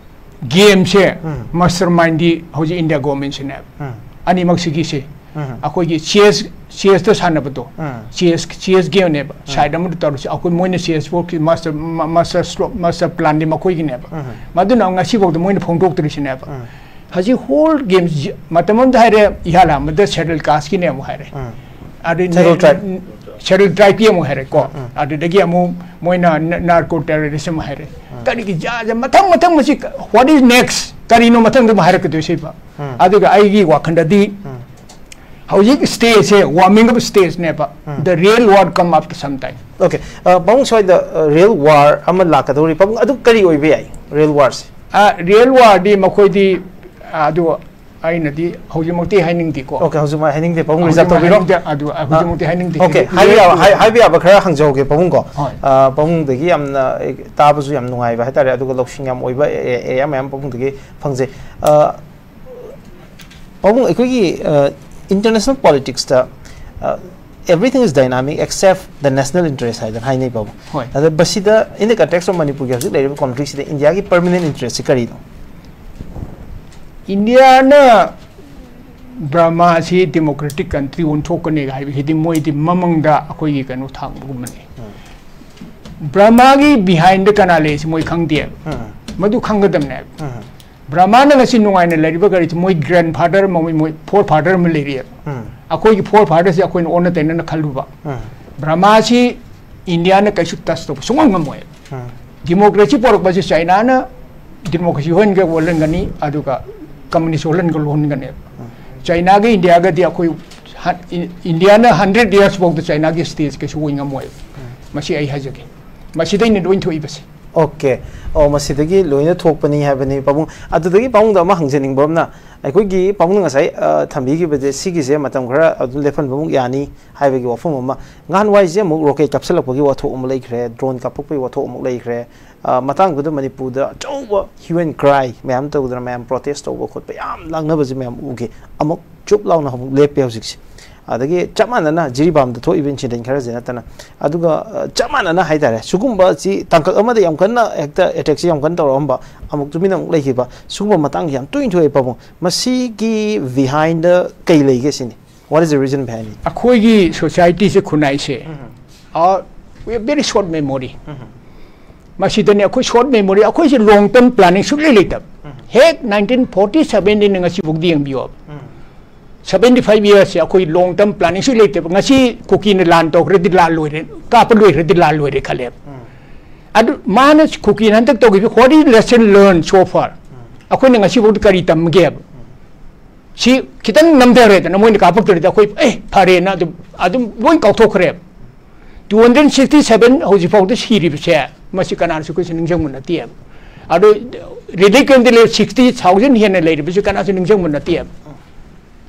ꯒꯦꯝꯁꯦ ꯎꯝ꯫ ꯃꯥꯁꯇꯔ ꯃꯥꯏꯟꯗꯤ ꯍꯧꯖꯤꯛ ꯏꯟꯗꯤꯌꯥ ꯒꯣꯔꯃꯦꯟꯁꯤꯅꯦꯕ꯫ ꯎꯝ꯫ ꯑꯅꯤꯃꯛꯁꯤꯒꯤꯁꯦ꯫ ꯎꯝ꯫ ꯑꯩꯈꯣꯏꯒꯤ ꯆꯦꯁ, ꯆꯦꯁꯇ ꯁꯥꯟꯅꯕꯗꯣ, ꯎꯝ꯫ ꯆꯦꯁ, ꯆꯦꯁ ꯒꯦꯝꯅꯦꯕ꯫ ꯎꯝ꯫ ꯁꯥꯏꯠ ꯑꯃꯗ ꯇꯧꯔꯁꯤ, ꯑꯩꯈꯣꯏ ꯃꯣꯏꯅ ꯆꯦꯁ ꯕꯣꯔꯗꯀꯤ ꯃꯥꯁꯇꯔ, ꯃ-, ꯃꯥꯁꯇꯔ ꯁ꯭ꯂꯣꯞ, ꯃꯥꯁꯇꯔ ꯄ꯭ꯂꯥꯟꯗꯤ ꯃꯈꯣꯏꯒꯤꯅꯦꯕ꯫ ꯎꯝ꯫ ꯃꯗꯨꯅ ꯉꯁꯤꯐꯥꯎꯗ ꯃꯣꯏꯅ ꯐꯣꯡꯗꯣꯛꯇ꯭ꯔꯤꯁꯤꯅꯦꯕ꯫ ꯎꯝ꯫ ꯍꯧꯖꯤꯛ ꯍꯣꯜ ꯒꯦꯝꯁ ꯃꯇꯝ ꯑꯃꯗ ꯍꯥꯏꯔꯦ, ꯏꯍꯥꯟ ꯍꯥꯟꯕꯗ ꯁꯦꯗꯜ ꯀꯥꯁꯀꯤꯅꯦ ꯑꯃꯨꯛ ꯍꯥꯏꯔꯦ꯫ ꯎꯝ꯫ ꯑꯗꯩ ꯁꯦꯗꯜ ꯅꯦ-, ꯇ꯭ꯔꯥꯏꯕ꯫ ꯎꯝ, ꯁꯦꯗꯨꯜ ꯇ꯭ꯔꯥꯏꯕꯀꯤ ꯑꯃꯨꯛ ꯍꯥꯏꯔꯦꯀꯣ, ꯑꯗꯨꯗꯒꯤ ꯑꯃꯨꯛ ꯃꯣꯏꯅ ꯅꯥꯔꯀꯣ ꯇꯦꯔꯣꯔꯤꯁꯝ ꯍꯥꯏꯔꯦ, ꯀꯔꯤꯒꯤ ꯖꯥꯠ ꯖꯥꯠ, ꯃꯊꯪ ꯃꯊꯪ ꯃꯁꯤ what is next, ꯀꯔꯤꯅꯣ ꯃꯊꯪꯗ ꯑꯃꯨꯛ ꯍꯥꯏꯔꯛꯀꯗꯣꯏꯁꯦ ꯏꯕ? ꯑꯗꯨꯒ ꯑꯩꯒꯤ ꯋꯥꯈꯜꯗꯗꯤ ꯍꯧꯖꯤꯛ ꯁ꯭ꯇꯦꯖꯁꯦ warming up stageꯅꯦꯕ, the real war come after some time. Okay, ꯄꯥꯕꯨꯡ, ꯁ꯭ꯋꯥꯏꯗ ꯔꯤꯌꯦꯜ ꯋꯥꯔ ꯑꯃ ꯂꯥꯛꯀꯗꯧꯔꯤ, ꯄꯥꯕꯨꯡ, ꯑꯗꯨ ꯀꯔꯤ ꯑꯣꯏꯕ ꯌꯥꯏ ꯔꯤꯌꯦꯜ ꯋꯥꯔꯁꯦ? ꯔꯤꯌꯦꯜ ꯋꯥꯔꯗꯤ ꯃꯈꯣꯏꯗꯤ ꯑꯗꯨ ꯑꯩꯅꯗꯤ ꯍꯧꯖꯤꯛꯃꯛꯇꯤ ꯍꯥꯏꯅꯤꯡꯗꯦꯀꯣ. Okay, ꯍꯧꯖꯤꯛꯃꯛ ꯍꯥꯏꯅꯤꯡꯗꯦ, ꯄꯥꯕꯨꯡ, ꯔꯤꯖꯥꯔꯕ ꯇꯧꯕꯤꯔꯣ. ꯑꯗꯨ ꯍꯧꯖꯤꯛꯃꯛꯇꯤ ꯍꯥꯏꯅꯤꯡꯗꯦ. Okay, ꯍꯥꯏꯕ ꯌꯥꯕ, ꯍꯥꯏ-, ꯍꯥꯏꯕ ꯌꯥꯕ ꯈꯔ ꯍꯪꯖꯍꯧꯒꯦ ꯄꯥꯕꯨꯡ ꯀꯣ. ꯍꯣꯏ. ꯑ, ꯄꯥꯕꯨꯡꯗꯒꯤ ꯌꯥꯝꯅ, ꯑꯦ, ꯇꯥꯕꯁꯨ ꯌꯥꯝ ꯅꯨꯡꯉꯥꯏꯕ ꯍꯥꯏꯇꯥꯔꯦ, ꯑꯗꯨꯒ ꯂꯧꯁꯤꯡ ꯌꯥꯝ ꯑꯣꯏꯕ ꯑꯦ-, ꯑꯦ-, ꯑꯦꯔꯤꯌꯥ ꯃꯌꯥꯝ ꯄꯥꯕꯨꯡꯗꯒꯤ ꯐꯪꯖꯩ. ꯑ, ꯄꯥꯕꯨꯡ, ꯑꯩꯈꯣꯏꯒꯤ, ꯑ, ꯏꯟꯇꯔꯅꯦꯁꯅꯦꯜ ꯄꯣꯂꯤꯇꯤꯛꯁꯇ, ꯑ, everything is dynamic except the national interest ꯍꯥꯏꯗꯅ ꯍꯥꯏꯅꯩ ꯄꯥꯕꯨꯡ. ꯍꯣꯏ. ꯑꯗ ꯃꯁꯤꯗ, in the context of ꯃꯅꯤꯄꯨꯔꯒꯤ ꯍꯧꯖꯤꯛ ꯂꯩꯔꯤꯕ ꯀꯣꯟꯐ꯭ꯂꯤꯛꯁꯤꯗ ꯏꯟꯗꯤꯌꯥꯒꯤ ꯄꯔꯃꯅꯦꯟ ꯏꯟꯇꯔꯦꯁꯁꯤ ꯀꯔꯤꯅꯣ? ꯏꯟꯗꯤꯌꯥꯅ ꯕꯔꯃꯥꯁꯤ ꯗꯦꯃꯣꯀ꯭ꯔꯦꯇꯤꯛ ꯀꯟꯇ꯭ꯔꯤ ꯑꯣꯟꯊꯣꯛꯀꯅꯤ ꯍꯥꯏꯕꯁꯤꯗꯤ ꯃꯣꯏꯗꯤ ꯃꯃꯪꯗ ꯑꯩꯈꯣꯏꯒꯤ ꯀꯩꯅꯣ ꯊꯥꯡꯕꯒꯨꯝꯕꯅꯤ. ꯕꯔꯃꯥꯒꯤ ꯕꯤꯍꯥꯏꯟꯗ ꯀꯅꯥ ꯂꯩꯁꯤ ꯃꯣꯏ ꯈꯪꯗꯦꯕ. ꯃꯗꯨ ꯈꯪꯒꯗꯕꯅꯦꯕ. ꯕꯔꯃꯥꯅ ꯉꯁꯤ ꯅꯨꯡꯉꯥꯏꯅ ꯂꯩꯔꯤꯕ ꯀꯔꯤꯁꯤ ꯃꯣꯏ ꯒ꯭ꯔꯦꯟ ꯐꯥꯗꯔ ꯑꯃ, ꯃꯣꯏ ꯐꯣꯔ ꯐꯥꯗꯔ ꯑꯃ ꯂꯩꯔꯤꯑꯕ. ꯑꯩꯈꯣꯏꯒꯤ ꯐꯣꯔ ꯐꯥꯗꯔꯁꯤ ꯑꯩꯈꯣꯏꯅ ꯑꯣꯟꯅ ꯇꯩꯅꯅ ꯈꯜꯂꯨꯕ. ꯕꯔꯃꯥꯁꯤ ꯏꯟꯗꯤꯌꯥꯅ ꯀꯩꯁꯨ ꯇꯆ ꯇꯧꯕ ꯁꯨꯡꯉꯝ ꯉꯝꯃꯣꯏ. ꯗꯤꯃꯣꯀ꯭ꯔꯦꯁꯤ ꯄꯣꯔꯛꯄꯁꯤ ꯆꯥꯏꯅꯥꯅ ꯗꯤꯃꯣꯀ꯭ꯔꯦꯁꯤ ꯑꯣꯜꯍꯟꯒ ꯑꯣꯜꯍꯟꯒꯅꯤ, ꯑꯗꯨꯒ ꯀꯝꯃꯨꯅꯤꯁ ꯑꯣꯜꯍꯟꯒ ꯑꯣꯜꯍꯟꯒꯅꯦꯕ. ꯆꯥꯏꯅꯥꯒ ꯏꯟꯗꯤꯌꯥꯒꯗꯤ ꯑꯩꯈꯣꯏ ꯍ-, ꯏꯟ-, ꯏꯟꯗꯤꯌꯥꯅ ꯍꯟꯗ꯭ꯔꯦꯗ ꯌꯔꯁ ꯐꯥꯎꯗ ꯆꯥꯏꯅꯥꯒꯤ ꯁ꯭ꯇꯦꯠ ꯀꯩꯁꯨ ꯑꯣꯏ ꯉꯝꯃꯣꯏꯕ. ꯃꯁꯤ ꯑꯩ ꯍꯥꯏꯖꯒꯦ. ꯃꯁꯤꯗꯩꯅ ꯂꯣꯏ ꯊꯣꯛꯏꯕꯁꯦ. Okay. ꯑꯣ, ꯃꯁꯤꯗꯒꯤ ꯂꯣꯏꯅ ꯊꯣꯛꯄꯅꯤ ꯍꯥꯏꯕꯅꯤ ꯄꯥꯕꯨꯡ꯫ ꯑꯗꯨꯗꯒꯤ ꯄꯥꯕꯨꯡꯗ ꯑꯃ ꯍꯪꯖꯅꯤꯡꯕ ꯑꯃꯅ, ꯑꯩꯈꯣꯏꯒꯤ ꯄꯥꯕꯨꯡꯅ ꯉꯁꯥꯏ, ꯑ, ꯊꯝꯕꯤꯈꯤꯕꯁꯦ, ꯁꯤꯒꯤꯁꯦ ꯃꯇꯝ ꯈꯔ ꯑꯗꯨꯝ ꯂꯦꯞꯍꯟꯕꯃꯨꯛ ꯌꯥꯅꯤ ꯍꯥꯏꯕꯒꯤ ꯋꯥꯐꯝ ꯑꯃ꯫ ꯅꯍꯥꯟꯋꯥꯏꯁꯦ ꯑꯃꯨꯛ ꯔꯣꯀꯦꯠ ꯀꯥꯞꯁꯤꯜꯂꯛꯄꯒꯤ ꯋꯥꯊꯣꯛ ꯑꯃ ꯂꯩꯈ꯭ꯔꯦ, ꯗ꯭ꯔꯣꯟ ꯀꯥꯞꯄꯛꯄꯒꯤ ꯋꯥꯊꯣꯛ ꯑꯃꯨꯛ ꯂꯩꯈ꯭ꯔꯦ꯫ ꯑ, ꯃꯇꯥꯡꯗꯨꯗ ꯃꯅꯤꯄꯨꯔꯗ ꯑꯆꯧꯕ hue and cry ꯃꯌꯥꯝ ꯇꯧꯗꯅ, ꯃꯌꯥꯝ ꯄ꯭ꯔꯣꯇꯦꯁ ꯇꯧꯕ ꯈꯣꯠꯄ ꯌꯥꯝ ꯂꯥꯡꯅꯕꯁꯦ ꯃꯌꯥꯝ ꯎꯈꯤ꯫ ꯑꯃꯨꯛ ꯆꯨꯞ ꯂꯥꯎꯅ ꯑꯃꯨꯛ ꯂꯦꯞꯄꯦ ꯍꯧꯖꯤꯛꯁꯦ꯫ ꯑꯗꯒꯤ ꯆꯞ ꯃꯥꯟꯅꯅ ꯖꯤꯔꯤꯕꯥꯝꯗ ꯊꯣꯛꯏꯕ ꯏꯟꯁꯤꯗꯦꯟ ꯈꯔꯁꯦ ꯅꯠꯇꯅ꯫ ꯑꯗꯨꯒ, ꯑ, ꯆꯞ ꯃꯥꯟꯅꯅ ꯍꯥꯏꯇꯥꯔꯦ, ꯁꯤꯒꯨꯝꯕꯁꯤ ꯇꯥꯡꯀꯛ ꯑꯃꯗ ꯌꯥꯝ ꯀꯟꯅ ꯍꯦꯛꯇ ꯑꯦꯇꯦꯛꯁꯦ ꯌꯥꯝ ꯀꯟꯅ ꯇꯧꯔꯛꯑꯝꯕ, ꯑꯃꯨꯛ ꯇꯨꯃꯤꯟꯅ ꯑꯃꯨꯛ ꯂꯩꯈꯤꯕ, ꯁꯤꯒꯨꯝꯕ ꯃꯇꯥꯡꯁꯦ ꯌꯥꯝ ꯇꯣꯏꯅ ꯊꯣꯛꯑꯦ ꯄꯥꯕꯨꯡ꯫ ꯃꯁꯤꯒꯤ ꯕꯤꯍꯥꯏꯟꯗ ꯀꯩ ꯂꯩꯒꯦ ꯁꯤꯅꯤ? What is the reason behind it? ꯑꯩꯈꯣꯏꯒꯤ ꯁꯣꯁꯥꯏꯇꯤꯁꯦ, ꯈꯨꯟꯅꯥꯏꯁꯦ, are, we have very short memory. ꯃꯁꯤꯗꯅꯤ ꯑꯩꯈꯣꯏ short memory, ꯑꯩꯈꯣꯏꯁꯦ long term planning ꯁꯨꯛꯂꯩ ꯂꯩꯇꯕ꯫ ꯍꯦꯛ ꯅꯥꯏꯟꯇꯤꯟ ꯐꯣꯔꯇꯤ ꯁꯚꯦꯟꯗꯩꯅ ꯉꯁꯤꯐꯥꯎꯗꯤ ꯌꯦꯡꯕꯤꯌꯣꯕ꯫ ꯁꯕꯦꯟꯇꯤ ꯐꯥꯏꯚ ꯏꯌꯔꯁꯁꯦ ꯑꯩꯈꯣꯏ ꯂꯣꯡ ꯇꯔꯝ ꯄ꯭ꯂꯥꯅꯤꯡꯁꯨ ꯂꯩꯇꯦꯕ꯫ ꯉꯁꯤ ꯀꯨꯀꯤꯅ ꯂꯥꯟ ꯇꯧꯈ꯭ꯔꯗꯤ ꯂꯥꯟ ꯂꯣꯏꯔꯦ, ꯀꯥꯞꯄ ꯂꯣꯏꯈ꯭ꯔꯗꯤ ꯂꯥꯟ ꯂꯣꯏꯔꯦ ꯈꯜꯂꯦꯕ꯫ ꯑꯗꯨ ꯃꯥꯅ ꯀꯨꯀꯤꯅ ꯍꯟꯗꯛ ꯇꯧꯈꯤꯕ what is lesson learned so far? ꯑꯩꯈꯣꯏꯅ ꯉꯁꯤꯐꯥꯎꯗ ꯀꯔꯤ ꯇꯝꯒꯦꯕ? ꯁꯤ ꯈꯤꯇꯪ ꯅꯝꯊꯔꯦꯗꯅ, ꯃꯣꯏꯅ ꯀꯥꯞꯄꯛꯇ꯭ꯔꯗꯤ ꯑꯩꯈꯣꯏ ꯑꯦ ꯐꯔꯦꯅ ꯑꯗꯨꯝ ꯑꯗꯨꯝ ꯂꯣꯏ ꯀꯥꯎꯊꯣꯛꯈ꯭ꯔꯦꯕ꯫ ꯇꯨ ꯍꯟꯗ꯭ꯔꯦꯠ ꯁꯤꯛꯁꯇꯤ ꯁꯕꯦꯟ ꯍꯧꯖꯤꯛꯐꯥꯎꯗ ꯁꯤꯔꯤꯕꯁꯦ, ꯃꯁꯤ ꯀꯅꯥꯁꯨ ꯑꯩꯈꯣꯏꯁꯨ ꯅꯤꯡꯁꯤꯡꯕ ꯅꯠꯇꯦꯕ꯫ ꯑꯗꯣ ꯔꯦꯂꯤꯀ꯭ꯋꯦꯟꯗ ꯂꯦꯞ ꯁꯤꯛꯁꯇꯤ ꯊꯥꯎꯖꯟ ꯍꯦꯟꯅ ꯂꯩꯔꯤꯕꯁꯤ ꯀꯅꯥꯁꯨ ꯅꯤꯡꯁꯤꯡꯕ ꯅꯠꯇꯦꯕ꯫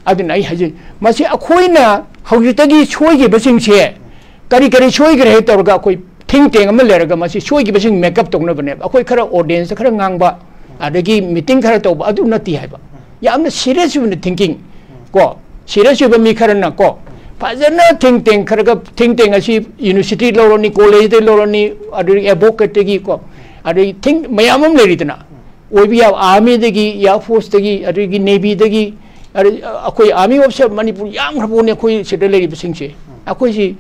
ꯑꯗꯨꯅ ꯑꯩ ꯍꯥꯏꯖꯩ, ꯃꯁꯤ ꯑꯩꯈꯣꯏꯅ ꯍꯧꯖꯤꯛꯇꯒꯤ ꯁꯣꯏꯈꯤꯕꯁꯤꯡꯁꯦ ꯀꯔꯤ ꯀꯔꯤ ꯁꯣꯏꯈ꯭ꯔꯦ ꯇꯧꯔꯒ ꯑꯩꯈꯣꯏ ꯊꯤꯡ ꯇꯦꯡ ꯑꯃ ꯂꯩꯔꯒ ꯃꯁꯤ ꯁꯣꯏꯈꯤꯕꯁꯤꯡ ꯃꯦꯀꯞ ꯇꯧꯅꯕꯅꯦꯕ꯫ ꯑꯩꯈꯣꯏ ꯈꯔ ꯑꯣꯗꯤꯌꯦꯟꯁꯇ ꯈꯔ ꯉꯥꯡꯕ, ꯑꯗꯒꯤ ꯃꯤꯇꯤꯡ ꯈꯔ ꯇꯧꯕ, ꯑꯗꯨ ꯅꯠꯇꯦ ꯍꯥꯏꯕ꯫ ꯌꯥꯝꯅ ꯁꯤꯔꯤꯌꯁ ꯑꯣꯏꯅ ꯊꯤꯡꯀꯤꯡ ꯀꯣ, ꯁꯤꯔꯤꯌꯁ ꯑꯣꯏꯕ ꯃꯤ ꯈꯔꯅ ꯀꯣ, ꯐꯖꯅ ꯊꯤꯡ ꯇꯦꯡ ꯈꯔꯒ, ꯊꯤꯡ ꯇꯦꯡ ꯑꯁꯤ ꯌꯨꯅꯤꯚꯔꯁꯤꯇꯤ ꯂꯧꯔꯅꯤ, ꯀꯣꯂꯦꯖꯇ ꯂꯧꯔꯅꯤ, ꯑꯗꯒꯤ ꯑꯦꯗꯚꯣꯀꯦꯠꯇꯒꯤ ꯀꯣ, ꯑꯗꯒꯤ ꯊꯤꯡ ꯃꯌꯥꯝ ꯑꯃ ꯂꯩꯔꯤꯗꯅ, ꯑꯣꯏꯕ ꯌꯥꯕ ꯑꯥꯔꯃꯤꯗꯒꯤ, ꯑꯦꯌꯥꯔ ꯐꯣꯔꯁꯇꯒꯤ, ꯑꯗꯒꯤ ꯅꯦꯚꯤꯗꯒꯤ, ꯑꯗꯩ ꯑꯩꯈꯣꯏ ꯑꯥꯔꯃꯤ ꯑꯣꯐꯤꯁꯔ ꯃꯅꯤꯄꯨꯔ ꯌꯥꯝꯈ꯭ꯔꯕꯅꯦ ꯑꯩꯈꯣꯏ ꯁꯤꯗ ꯂꯩꯔꯤꯕꯁꯤꯡꯁꯦ꯫ ꯑꯩꯈꯣꯏꯁꯤ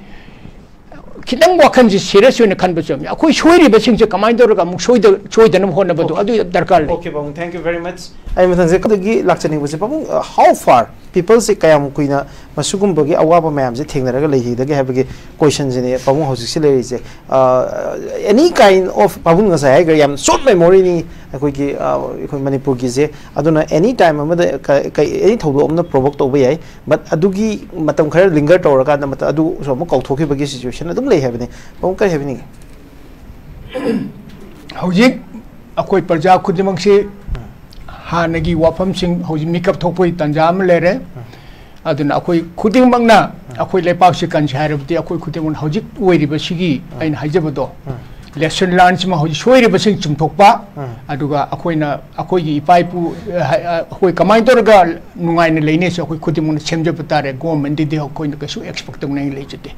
ꯈꯤꯇꯪ ꯋꯥꯈꯜꯁꯦ ꯁꯤꯔꯤꯌꯁ ꯑꯣꯏꯅ ꯈꯟꯕ ꯆꯪꯉꯤ꯫ ꯑꯩꯈꯣꯏ ꯁꯣꯏꯔꯤꯕꯁꯤꯡꯁꯦ ꯀꯃꯥꯏꯅ ꯇꯧꯔꯒ ꯑꯃꯨꯛ ꯁꯣꯏꯗ-, ꯁꯣꯏꯗꯅꯕ ꯍꯣꯠꯅꯕꯗꯣ ꯑꯗꯨ ꯗꯔꯀꯥꯔ ꯂꯩ꯫ Okay, ꯄꯥꯕꯨꯡ, thank you very much. ꯑꯩ ꯃꯊꯪꯁꯦ ꯈ꯭ꯋꯥꯏꯗꯒꯤ ꯂꯥꯛꯆꯅꯤꯡꯕꯁꯦ, ꯄꯥꯕꯨꯡ, uh, how far peopleꯁꯦ ꯀꯌꯥꯝ ꯀꯨꯏꯅ ꯃꯁꯤꯒꯨꯝꯕꯒꯤ ꯑꯋꯥꯕ ꯃꯌꯥꯝꯁꯦ ꯊꯦꯡꯅꯔꯒ ꯂꯩꯈꯤꯒꯗꯒꯦ ꯍꯥꯏꯕꯒꯤ questionꯁꯤꯅꯦ ꯄꯥꯕꯨꯡ ꯍꯧꯖꯤꯛꯁꯦ ꯂꯩꯔꯤꯁꯦ꯫ Uh, any kind of, ꯄꯥꯕꯨꯡ ꯉꯁꯥꯏ ꯍꯥꯏꯈ꯭ꯔꯦ, ꯌꯥꯝ short memoryꯅꯤ ꯑꯩꯈꯣꯏꯒꯤ, uh, ꯑꯩꯈꯣꯏ ꯃꯅꯤꯄꯨꯔꯒꯤꯁꯦ꯫ ꯑꯗꯨꯅ any time ꯑꯃꯗ ꯀ-, ꯀ-, any ꯊꯧꯗꯣꯛ ꯑꯃꯅ provoke ꯇꯧꯕ ꯌꯥꯏ, but ꯑꯗꯨꯒꯤ ꯃꯇꯝ ꯈꯔ linger ꯇꯧꯔꯀꯥꯟꯗ ꯃꯇꯝ ꯑꯗꯨꯁꯨ ꯑꯃꯨꯛ ꯀꯥꯎꯊꯣꯛꯈꯤꯕꯒꯤ situation ꯑꯗꯨꯝ ꯂꯩ ꯍꯥꯏꯕꯅꯤ꯫ ꯄꯥꯕꯨꯡ, ꯀꯔꯤ ꯍꯥꯏꯕꯤꯅꯤꯡꯉꯤ? ꯍꯧꯖꯤꯛ ꯑꯩꯈꯣꯏ ꯄ꯭ꯔꯖꯥ ꯈꯨꯗꯤꯡꯃꯛꯁꯤ ꯍꯥꯟꯅꯒꯤ ꯋꯥꯐꯝꯁꯤꯡ ꯍꯧꯖꯤꯛ ꯃꯤꯀꯞ ꯊꯣꯛꯄꯒꯤ ꯇꯥꯟꯖꯥ ꯑꯃ ꯂꯩꯔꯦ꯫ ꯑꯗꯨꯅ ꯑꯩꯈꯣꯏ ꯈꯨꯗꯤꯡꯃꯛꯅ, ꯑꯩꯈꯣꯏ ꯂꯩꯄꯥꯛꯁꯤ ꯀꯟꯁꯤ ꯍꯥꯏꯔꯕꯗꯤ ꯑꯩꯈꯣꯏ ꯈꯨꯗꯤꯡꯃꯛꯅ ꯍꯧꯖꯤꯛ ꯑꯣꯏꯔꯤꯕꯁꯤꯒꯤ ꯑꯩꯅ ꯍꯥꯏꯖꯕꯗꯣ, lesson learnedꯁꯤꯃ ꯍꯧꯖꯤꯛ ꯁꯣꯏꯔꯤꯕꯁꯤꯡ ꯆꯨꯝꯊꯣꯛꯄ, ꯑꯗꯨꯒ ꯑꯩꯈꯣꯏꯅ ꯑꯩꯈꯣꯏꯒꯤ ꯏꯄꯥ ꯏꯄꯨ, ꯑ, ꯍ-, ꯑ, ꯑꯩꯈꯣꯏ ꯀꯃꯥꯏꯅ ꯇꯧꯔꯒ ꯅꯨꯡꯉꯥꯏꯅ ꯂꯩꯅꯤꯁꯦ ꯑꯩꯈꯣꯏ ꯈꯨꯗꯤꯡꯃꯛꯅ ꯁꯦꯝꯖꯕ ꯇꯥꯔꯦ꯫ ꯒꯣꯔꯃꯦꯟꯗꯗꯤ ꯑꯩꯈꯣꯏꯅ ꯀꯩꯁꯨ ꯑꯦꯛꯁꯄꯦꯛ ꯇꯧꯅꯤꯡꯉꯥꯏ ꯂꯩꯖꯗꯦ꯫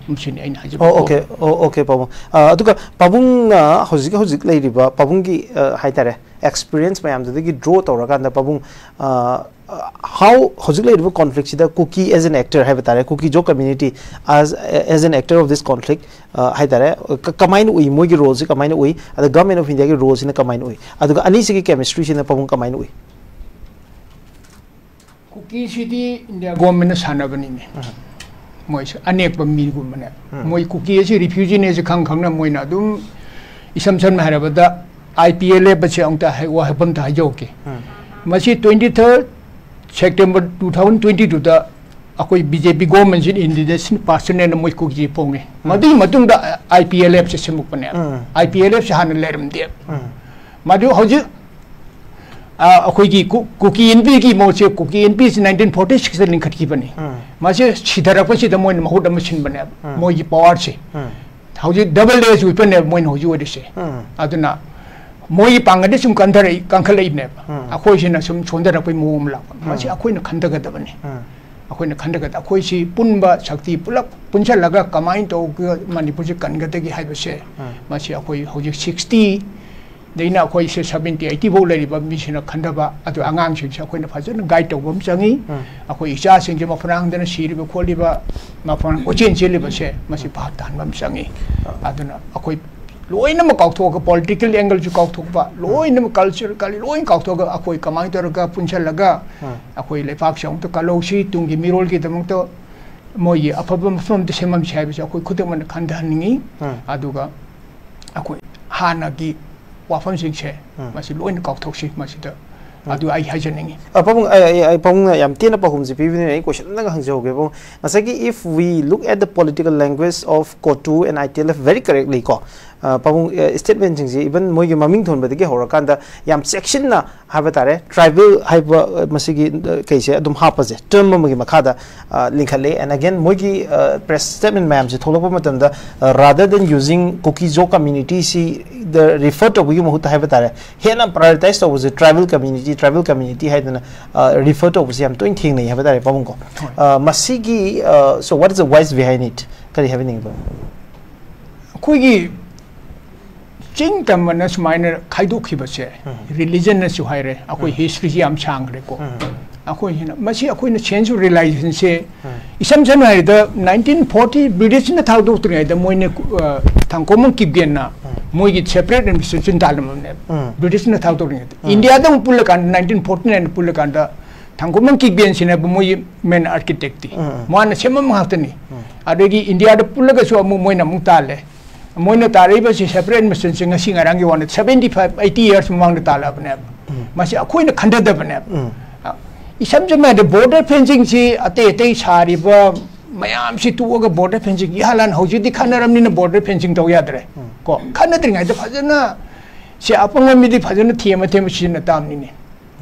ꯃꯁꯤꯅꯤ ꯑꯩꯅ ꯍꯥꯏꯖꯕ꯫ ꯑꯣ, okay, ꯑꯣ, okay, ꯄꯥꯕꯨꯡ꯫ ꯑ, ꯑꯗꯨꯒ ꯄꯥꯕꯨꯡꯅ ꯍꯧꯖꯤꯛ ꯍꯧꯖꯤꯛ ꯂꯩꯔꯤꯕ ꯄꯥꯕꯨꯡꯒꯤ, ꯑ, ꯍꯥꯏꯇꯥꯔꯦ, experience ꯃꯌꯥꯝꯗꯨꯗꯒꯤ draw ꯇꯧꯔꯀꯥꯟꯗ ꯄꯥꯕꯨꯡ, ꯑ, ꯑ, how ꯍꯧꯖꯤꯛ ꯂꯩꯔꯤꯕ conflictꯁꯤꯗ ꯀꯨꯀꯤ as an actor ꯍꯥꯏꯕ ꯇꯥꯔꯦ, ꯀꯨꯀꯤ ꯖꯣ community as, as an actor of this conflict, ꯑ, ꯍꯥꯏꯇꯥꯔꯦ, ꯀ-, ꯀꯃꯥꯏꯅ ꯎꯏ, ꯃꯣꯏꯒꯤ roleꯁꯤ ꯀꯃꯥꯏꯅ ꯎꯏ, ꯑꯗ Government of Indiaꯒꯤ roleꯁꯤꯅ ꯀꯃꯥꯏꯅ ꯎꯏ, ꯑꯗꯨꯒ ꯑꯅꯤꯁꯤꯒꯤ chemistryꯁꯤꯅ ꯄꯥꯕꯨꯡ ꯀꯃꯥꯏꯅ ꯎꯏ? ꯀꯨꯀꯤꯁꯤꯗꯤ ꯏꯟꯗꯤꯌꯥ ꯒꯣꯔꯃꯦꯟꯅ ꯁꯥꯟꯅꯕꯅꯤꯅꯦ꯫ ꯃꯣꯏꯁꯦ ꯑꯅꯦꯛꯄ ꯃꯤꯒꯨꯝꯕꯅꯦ꯫ ꯃꯣꯏ ꯀꯨꯀꯤ ꯑꯁꯤ ꯔꯤꯐ꯭ꯌꯨꯖꯤꯅꯦꯁꯦ ꯈꯪ ꯈꯪꯅ ꯃꯣꯏꯅ ꯑꯗꯨꯝ ꯏꯁꯝ ꯁꯝꯅ ꯍꯥꯏꯔꯕꯗ ꯑꯥꯏ ꯄꯤ ꯑꯦꯜ ꯑꯦꯐ ꯑꯁꯤ ꯑꯃꯨꯛꯇ ꯍꯥꯏ-, ꯋꯥꯍꯩ ꯑꯃꯇ ꯍꯥꯏꯖꯍꯧꯒꯦ꯫ ꯃꯁꯤ twenty third September two thousand twenty twoꯗ ꯑꯩꯈꯣꯏ ꯕꯤ ꯖꯦ ꯄꯤ ꯒꯣꯔꯃꯦꯟꯁꯤꯅ ꯏꯟꯗꯤꯌꯥꯗ ꯁꯤꯟ ꯄꯥꯔꯁꯟꯅꯦꯅ ꯃꯣꯏ ꯀꯨꯀꯤ ꯐꯣꯡꯉꯦ꯫ ꯃꯗꯨꯒꯤ ꯃꯇꯨꯡꯗ I P L ꯑꯦꯐꯁꯦ ꯁꯦꯝꯃꯛꯄꯅꯦ꯫ I P L ꯑꯦꯐꯁꯦ ꯍꯥꯟꯅ ꯂꯩꯔꯝꯗꯦ꯫ ꯃꯗꯨ ꯍꯧꯖꯤꯛ, ꯑ, ꯑꯩꯈꯣꯏꯒꯤ ꯀꯨ-, ꯀꯨꯀꯤ ꯑꯦꯟ ꯄꯤꯒꯤ ꯃꯍꯨꯠꯁꯦ, ꯀꯨꯀꯤ ꯑꯦꯟ ꯄꯤꯁꯤ nineteen forty sixꯇ ꯂꯤꯡꯈꯠꯈꯤꯕꯅꯤ꯫ ꯃꯁꯤ ꯁꯤꯊꯔꯛꯄꯁꯤꯗ ꯃꯣꯏꯅ ꯃꯍꯨꯠ ꯑꯃ ꯁꯤꯟꯕꯅꯦꯕ꯫ ꯃꯣꯏꯒꯤ ꯄꯋꯥꯔꯁꯦ ꯍꯧꯖꯤꯛ ꯗꯕꯜ ꯑꯦꯖ ꯋꯤꯄꯟꯅꯦꯕ ꯃꯣꯏꯅ ꯍꯧꯖꯤꯛ ꯑꯣꯏꯔꯤꯁꯦ꯫ ꯑꯗꯨꯅ ꯃꯣꯏꯒꯤ ꯄꯥꯡꯒꯜꯗꯤ ꯁꯨꯝ ꯀꯟꯊꯔꯛꯏ, ꯀꯟꯈꯠꯂꯛꯏꯕꯅꯦꯕ꯫ ꯑꯩꯈꯣꯏꯁꯤꯅ ꯁꯨꯝ ꯁꯣꯟꯊꯔꯛꯄꯩ ꯃꯑꯣꯡ ꯑꯃ ꯂꯥꯛꯄ꯫ ꯃꯁꯤ ꯑꯩꯈꯣꯏꯅ ꯈꯟꯊꯒꯗꯕꯅꯤ꯫ ꯑꯩꯈꯣꯏꯅ ꯈꯟꯊꯒꯗ-, ꯑꯩꯈꯣꯏꯁꯤ ꯄꯨꯟꯕ ꯁꯛꯇꯤ ꯄꯨꯂꯞ ꯄꯨꯟꯁꯤꯜꯂꯒ ꯀꯃꯥꯏꯅ ꯇꯧꯔꯒ ꯃꯅꯤꯄꯨꯔꯁꯤ ꯀꯟꯒꯗꯒꯦ ꯍꯥꯏꯕꯁꯦ, ꯃꯁꯤ ꯑꯩꯈꯣꯏ ꯍꯧꯖꯤꯛ sixty ꯗꯩꯅ ꯑꯩꯈꯣꯏꯁꯦ seventy eighty ꯐꯥꯎ ꯂꯩꯔꯤꯕ ꯃꯤꯁꯤꯅ ꯈꯟꯊꯕ, ꯑꯗꯨ ꯑꯉꯥꯡꯁꯤꯡꯁꯦ ꯑꯩꯈꯣꯏꯅ ꯐꯖꯅ ꯒꯥꯏꯗ ꯇꯧꯕ ꯑꯃ ꯆꯪꯉꯤ꯫ ꯑꯩꯈꯣꯏ ꯏꯆꯥꯁꯤꯡꯁꯦ ꯃꯐꯨꯔꯥꯡꯗꯅ ꯁꯤꯔꯤꯕ ꯈꯣꯠꯂꯤꯕ, ꯃꯐꯨꯔꯥꯡ ꯀꯣꯏꯆꯦꯟ ꯆꯦꯜꯂꯤꯕꯁꯦ, ꯃꯁꯤ ꯚꯥꯞ ꯇꯥꯍꯟꯕ ꯑꯃ ꯆꯪꯉꯤ꯫ ꯑꯗꯨꯅ ꯑꯩꯈꯣꯏ ꯂꯣꯏꯅꯃꯛ ꯀꯥꯎꯊꯣꯛꯑꯒ, ꯄꯣꯂꯤꯇꯤꯀꯦꯜ ꯑꯦꯡꯒꯜꯁꯨ ꯀꯥꯎꯊꯣꯛꯄ, ꯂꯣꯏꯅꯃꯛ ꯀꯜꯆꯔ ꯀꯔꯤ ꯂꯣꯏ ꯀꯥꯎꯊꯣꯛꯑꯒ, ꯑꯩꯈꯣꯏ ꯀꯃꯥꯏꯅ ꯇꯧꯔꯒ ꯄꯨꯟꯁꯤꯜꯂꯒ ꯑꯩꯈꯣꯏ ꯂꯩꯄꯥꯛꯁꯦ ꯑꯃꯨꯛꯇ ꯀꯜꯍꯧꯁꯤ, ꯇꯨꯡꯒꯤ ꯃꯤꯔꯣꯜꯒꯤꯗꯃꯛꯇ ꯃꯣꯏꯒꯤ ꯑꯐꯕ ꯃꯐꯝ ꯑꯃꯗ ꯁꯦꯝꯃꯝꯁꯤ ꯍꯥꯏꯕꯁꯦ ꯑꯩꯈꯣꯏ ꯈꯨꯗꯤꯡꯃꯛꯅ ꯈꯟꯊꯍꯟꯅꯤꯡꯉꯤ꯫ ꯑꯗꯨꯒ ꯑꯩꯈꯣꯏ ꯍꯥꯟꯅꯒꯤ ꯋꯥꯐꯝꯁꯤꯡꯁꯦ ꯃꯁꯤ ꯂꯣꯏꯅ ꯀꯥꯎꯊꯣꯛꯁꯤ ꯃꯁꯤꯗ꯫ ꯑꯗꯨ ꯑꯩ ꯍꯥꯏꯖꯅꯤꯡꯉꯤ꯫ ꯑ, ꯄꯥꯕꯨꯡ, ꯑꯩ, ꯑꯩ, ꯑꯩ ꯄꯥꯕꯨꯡꯅ ꯌꯥꯝ ꯇꯦꯟꯅ ꯄꯥꯎꯈꯨꯝꯁꯤ ꯄꯤꯕꯅꯤꯅ ꯑꯩ ꯀꯣꯏꯁꯟ ꯑꯃꯒ ꯍꯪꯖꯍꯧꯒꯦ, ꯄꯥꯕꯨꯡ꯫ ꯉꯁꯥꯏꯒꯤ "If we look at the political language of COTU and I T L F very correctly" ꯀꯣ, ꯑ, ꯄꯥꯕꯨꯡ, ꯑ, ꯁ꯭ꯇꯦꯠꯃꯦꯟꯁꯤꯡꯁꯦ, ꯏꯚꯟ ꯃꯣꯏꯒꯤ ꯃꯃꯤꯡ ꯊꯣꯟꯕꯗꯒꯤ ꯍꯧꯔꯀꯥꯟꯗ ꯌꯥꯝ ꯆꯦꯛꯁꯤꯟꯅ ꯍꯥꯏꯕ ꯇꯥꯔꯦ, ꯇ꯭ꯔꯥꯏꯕꯦꯜ ꯍꯥꯏꯕ, ꯑ, ꯃꯁꯤꯒꯤ, ꯑ, ꯀꯩꯁꯦ ꯑꯗꯨꯝ ꯍꯥꯞꯄꯁꯦ, ꯇꯔꯝ ꯑꯃꯒꯤ ꯃꯈꯥꯗ, ꯑ, ꯂꯤꯡꯈꯠꯂꯦ꯫ And again, ꯃꯣꯏꯒꯤ, ꯑ, ꯄ꯭ꯔꯦꯁ ꯁ꯭ꯇꯦꯠꯃꯦꯟ ꯃꯌꯥꯝꯁꯦ ꯊꯣꯛꯂꯛꯄ ꯃꯇꯝꯗ, ꯑ, "Rather than using Kuki-Zo community" ꯁꯤꯗ ꯔꯤꯐꯔ ꯇꯧꯕꯒꯤ ꯃꯍꯨꯠꯇ ꯍꯥꯏꯕ ꯇꯥꯔꯦ, ꯍꯦꯟꯅ ꯄ꯭ꯔꯥꯏꯌꯣꯔꯤꯇꯥꯏꯁ ꯇꯧꯕꯁꯦ ꯇ꯭ꯔꯥꯏꯕꯦꯜ ꯀꯝꯃ꯭ꯌꯨꯅꯤꯇꯤ, ꯇ꯭ꯔꯥꯏꯕꯦꯜ ꯀꯝꯃ꯭ꯌꯨꯅꯤꯇꯤ ꯍꯥꯏꯗꯅ, ꯑ, ꯔꯤꯐꯔ ꯇꯧꯕꯁꯦ ꯌꯥꯝ ꯇꯣꯏꯅ ꯊꯦꯡꯅꯩ ꯍꯥꯏꯕ ꯇꯥꯔꯦ, ꯄꯥꯕꯨꯡꯀꯣ꯫ ꯍꯣꯏ꯫ ꯑ, ꯃꯁꯤꯒꯤ, ꯑ, so what is the wise behind it? ꯀꯔꯤ ꯍꯥꯏꯕꯤꯅꯤꯡꯕ? ꯑꯩꯈꯣꯏꯒꯤ ꯆꯤꯡ ꯇꯝꯕꯅ ꯁꯨꯃꯥꯏꯅ ꯈꯥꯏꯗꯣꯛꯈꯤꯕꯁꯦ, ꯎꯝ꯫ ꯔꯤꯂꯤꯖꯟꯅꯁꯨ ꯍꯥꯏꯔꯦ, ꯑꯩꯈꯣꯏ ꯎꯝ꯫ ꯍꯤꯁꯇ꯭ꯔꯤꯁꯤ ꯌꯥꯝ ꯁꯥꯡꯈ꯭ꯔꯦꯀꯣ꯫ ꯎꯝ꯫ ꯑꯩꯈꯣꯏꯁꯤꯅ, ꯃꯁꯤ ꯑꯩꯈꯣꯏꯅ ꯁꯦꯟꯁ ꯑꯣꯐ ꯔꯤꯌꯦꯂꯥꯏꯖꯦꯁꯟꯁꯦ, ꯎꯝ꯫ ꯏꯁꯝ ꯁꯝꯅ ꯍꯥꯏꯔꯕꯗ, nineteen forty ꯕ꯭ꯔꯤꯇꯤꯁꯅ ꯊꯥꯗꯣꯛꯇ꯭ꯔꯤꯉꯩꯗ ꯃꯣꯏꯅ, ꯑ, ꯊꯥꯡꯀꯣꯃꯟ ꯀꯤꯞꯒꯦꯟꯅ ꯎꯝ꯫ ꯃꯣꯏꯒꯤ ꯁꯦꯄꯔꯦꯠ ꯑꯦꯗꯃꯤꯅꯤꯁꯇ꯭ꯔꯦꯁꯟ ꯇꯥꯜꯂꯝꯃꯕꯅꯦꯕ꯫ ꯎꯝ꯫ ꯕ꯭ꯔꯤꯇꯤꯁꯅ ꯊꯥꯗꯣꯛꯇ꯭ꯔꯤꯉꯩꯗ꯫ ꯎꯝ꯫ ꯏꯟꯗꯤꯌꯥꯗ ꯑꯃꯨꯛ ꯄꯨꯜꯂꯀꯥꯟꯗ, nineteen forty nine ꯄꯨꯜꯂꯀꯥꯟꯗ, ꯊꯥꯡꯀꯨꯃꯪ ꯀꯤꯛꯕꯦꯟꯁꯤꯅꯦꯕ ꯃꯣꯏꯒꯤ ꯃꯦꯟ ꯑꯥꯔꯀꯤꯇꯦꯛꯇꯤ꯫ ꯎꯝ꯫ ꯃꯥꯅ ꯁꯦꯝꯕ ꯉꯥꯛꯇꯅꯤ꯫ ꯎꯝ꯫ ꯑꯗꯒꯤ ꯏꯟꯗꯤꯌꯥꯗ ꯄꯨꯜꯂꯒꯁꯨ ꯑꯃꯨꯛ ꯃꯣꯏꯅ ꯑꯃꯨꯛ ꯇꯥꯜꯂꯦ꯫ ꯃꯣꯏꯅ ꯇꯥꯔꯛꯏꯕꯁꯤ ꯁꯦꯄꯔꯦꯠ ꯃꯦꯁꯤꯟꯁꯤ ꯉꯁꯤ ꯉꯔꯥꯡꯒꯤ ꯋꯥ ꯅꯠꯇꯦ, seventy five, eighty years ꯃꯃꯥꯡꯗ ꯇꯥꯜꯂꯛꯑꯕꯅꯦꯕ꯫ ꯎꯝ꯫ ꯃꯁꯤ ꯑꯩꯈꯣꯏꯅ ꯈꯟꯊꯗꯕꯅꯦꯕ꯫ ꯎꯝ꯫ ꯑ, ꯏꯁꯝ ꯁꯝꯅ ꯍꯥꯏꯔꯕꯗ, ꯕꯣꯔꯗꯔ ꯐꯦꯟꯁꯤꯡꯁꯤ ꯑꯇꯩ ꯑꯇꯩ ꯁꯥꯔꯤꯕ ꯃꯌꯥꯝꯁꯤ ꯇꯣꯛꯑꯒ ꯕꯣꯔꯗꯔ ꯐꯦꯟꯁꯤꯡ ꯏꯍꯥꯟ ꯍꯥꯟ ꯍꯧꯖꯤꯛꯇꯤ ꯈꯟꯅꯔꯕꯅꯤꯅ ꯕꯣꯔꯗꯔ ꯐꯦꯟꯁꯤꯡ ꯇꯧ ꯌꯥꯗ꯭ꯔꯦ꯫ ꯎꯝ꯫ ꯀꯣ, ꯈꯟꯅꯗ꯭ꯔꯤꯉꯩꯗ ꯐꯖꯅ ꯁꯤ ꯑꯄꯪꯕ ꯃꯤꯗꯤ ꯐꯖꯅ ꯊꯦꯝꯃ ꯊꯦꯝꯃ ꯁꯤꯖꯤꯟꯅ ꯇꯥꯕꯅꯤꯅꯦ꯫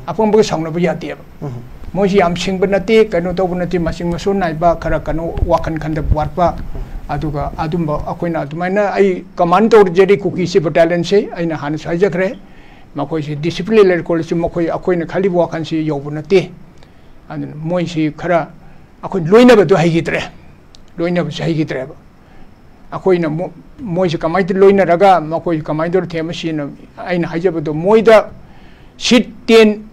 ꯑꯄꯪꯕꯒ ꯁꯥꯎꯅꯕ ꯌꯥꯗꯦꯕ꯫ ꯎꯝ꯫ ꯃꯣꯏꯁꯤ ꯌꯥꯝ ꯁꯤꯡꯕ ꯅꯠꯇꯦ, ꯀꯩꯅꯣ ꯇꯧꯕ ꯅꯠꯇꯦ, ꯃꯁꯤꯡ ꯃꯁꯣꯟ ꯅꯥꯏꯕ, ꯈꯔ ꯀꯩꯅꯣ ꯋꯥꯈꯜ ꯈꯟꯊꯕ ꯋꯥꯠꯄ꯫ ꯎꯝ꯫ ꯑꯗꯨꯒ ꯑꯗꯨꯝꯕ ꯑꯩꯈꯣꯏꯅ ꯑꯗꯨꯃꯥꯏꯅ ꯑꯩ ꯀꯃꯥꯟ ꯇꯧꯖꯔꯤ ꯀꯨꯀꯤꯁꯤ ꯕꯦꯇꯥꯂꯤꯌꯟꯁꯤ ꯑꯩꯅ ꯍꯥꯟꯅꯁꯨ ꯍꯥꯏꯖꯈ꯭ꯔꯦ꯫ ꯃꯈꯣꯏꯁꯤ ꯗꯤꯁꯤꯄ꯭ꯂꯤꯟ ꯂꯩꯔꯛ ꯈꯣꯠꯂꯁꯨ ꯃꯈꯣꯏ ꯑꯩꯈꯣꯏꯅ ꯈꯜꯂꯤꯕ ꯋꯥꯈꯜꯁꯤ ꯌꯧꯕ ꯅꯠꯇꯦ꯫ ꯑꯗꯨꯅ ꯃꯣꯏꯁꯤ ꯈꯔ ꯑꯩꯈꯣꯏ ꯂꯣꯏꯅꯕꯗꯨ ꯍꯩꯈꯤꯗ꯭ꯔꯦ, ꯂꯣꯏꯅꯕꯁꯤ ꯍꯩꯈꯤꯗ꯭ꯔꯦꯕ꯫ ꯑꯩꯈꯣꯏꯅ ꯃꯣ-, ꯃꯣꯏꯁꯤ ꯀꯃꯥꯏꯅ ꯇꯧ-, ꯂꯣꯏꯅꯔꯒ ꯃꯈꯣꯏ ꯀꯃꯥꯏꯅ ꯇꯧꯔ ꯊꯦꯝꯕ ꯁꯤꯅ ꯑꯩꯅ ꯍꯥꯏꯖꯕꯗꯣ, ꯃꯣꯏꯗ ꯁꯤꯠ ꯇꯦꯟ,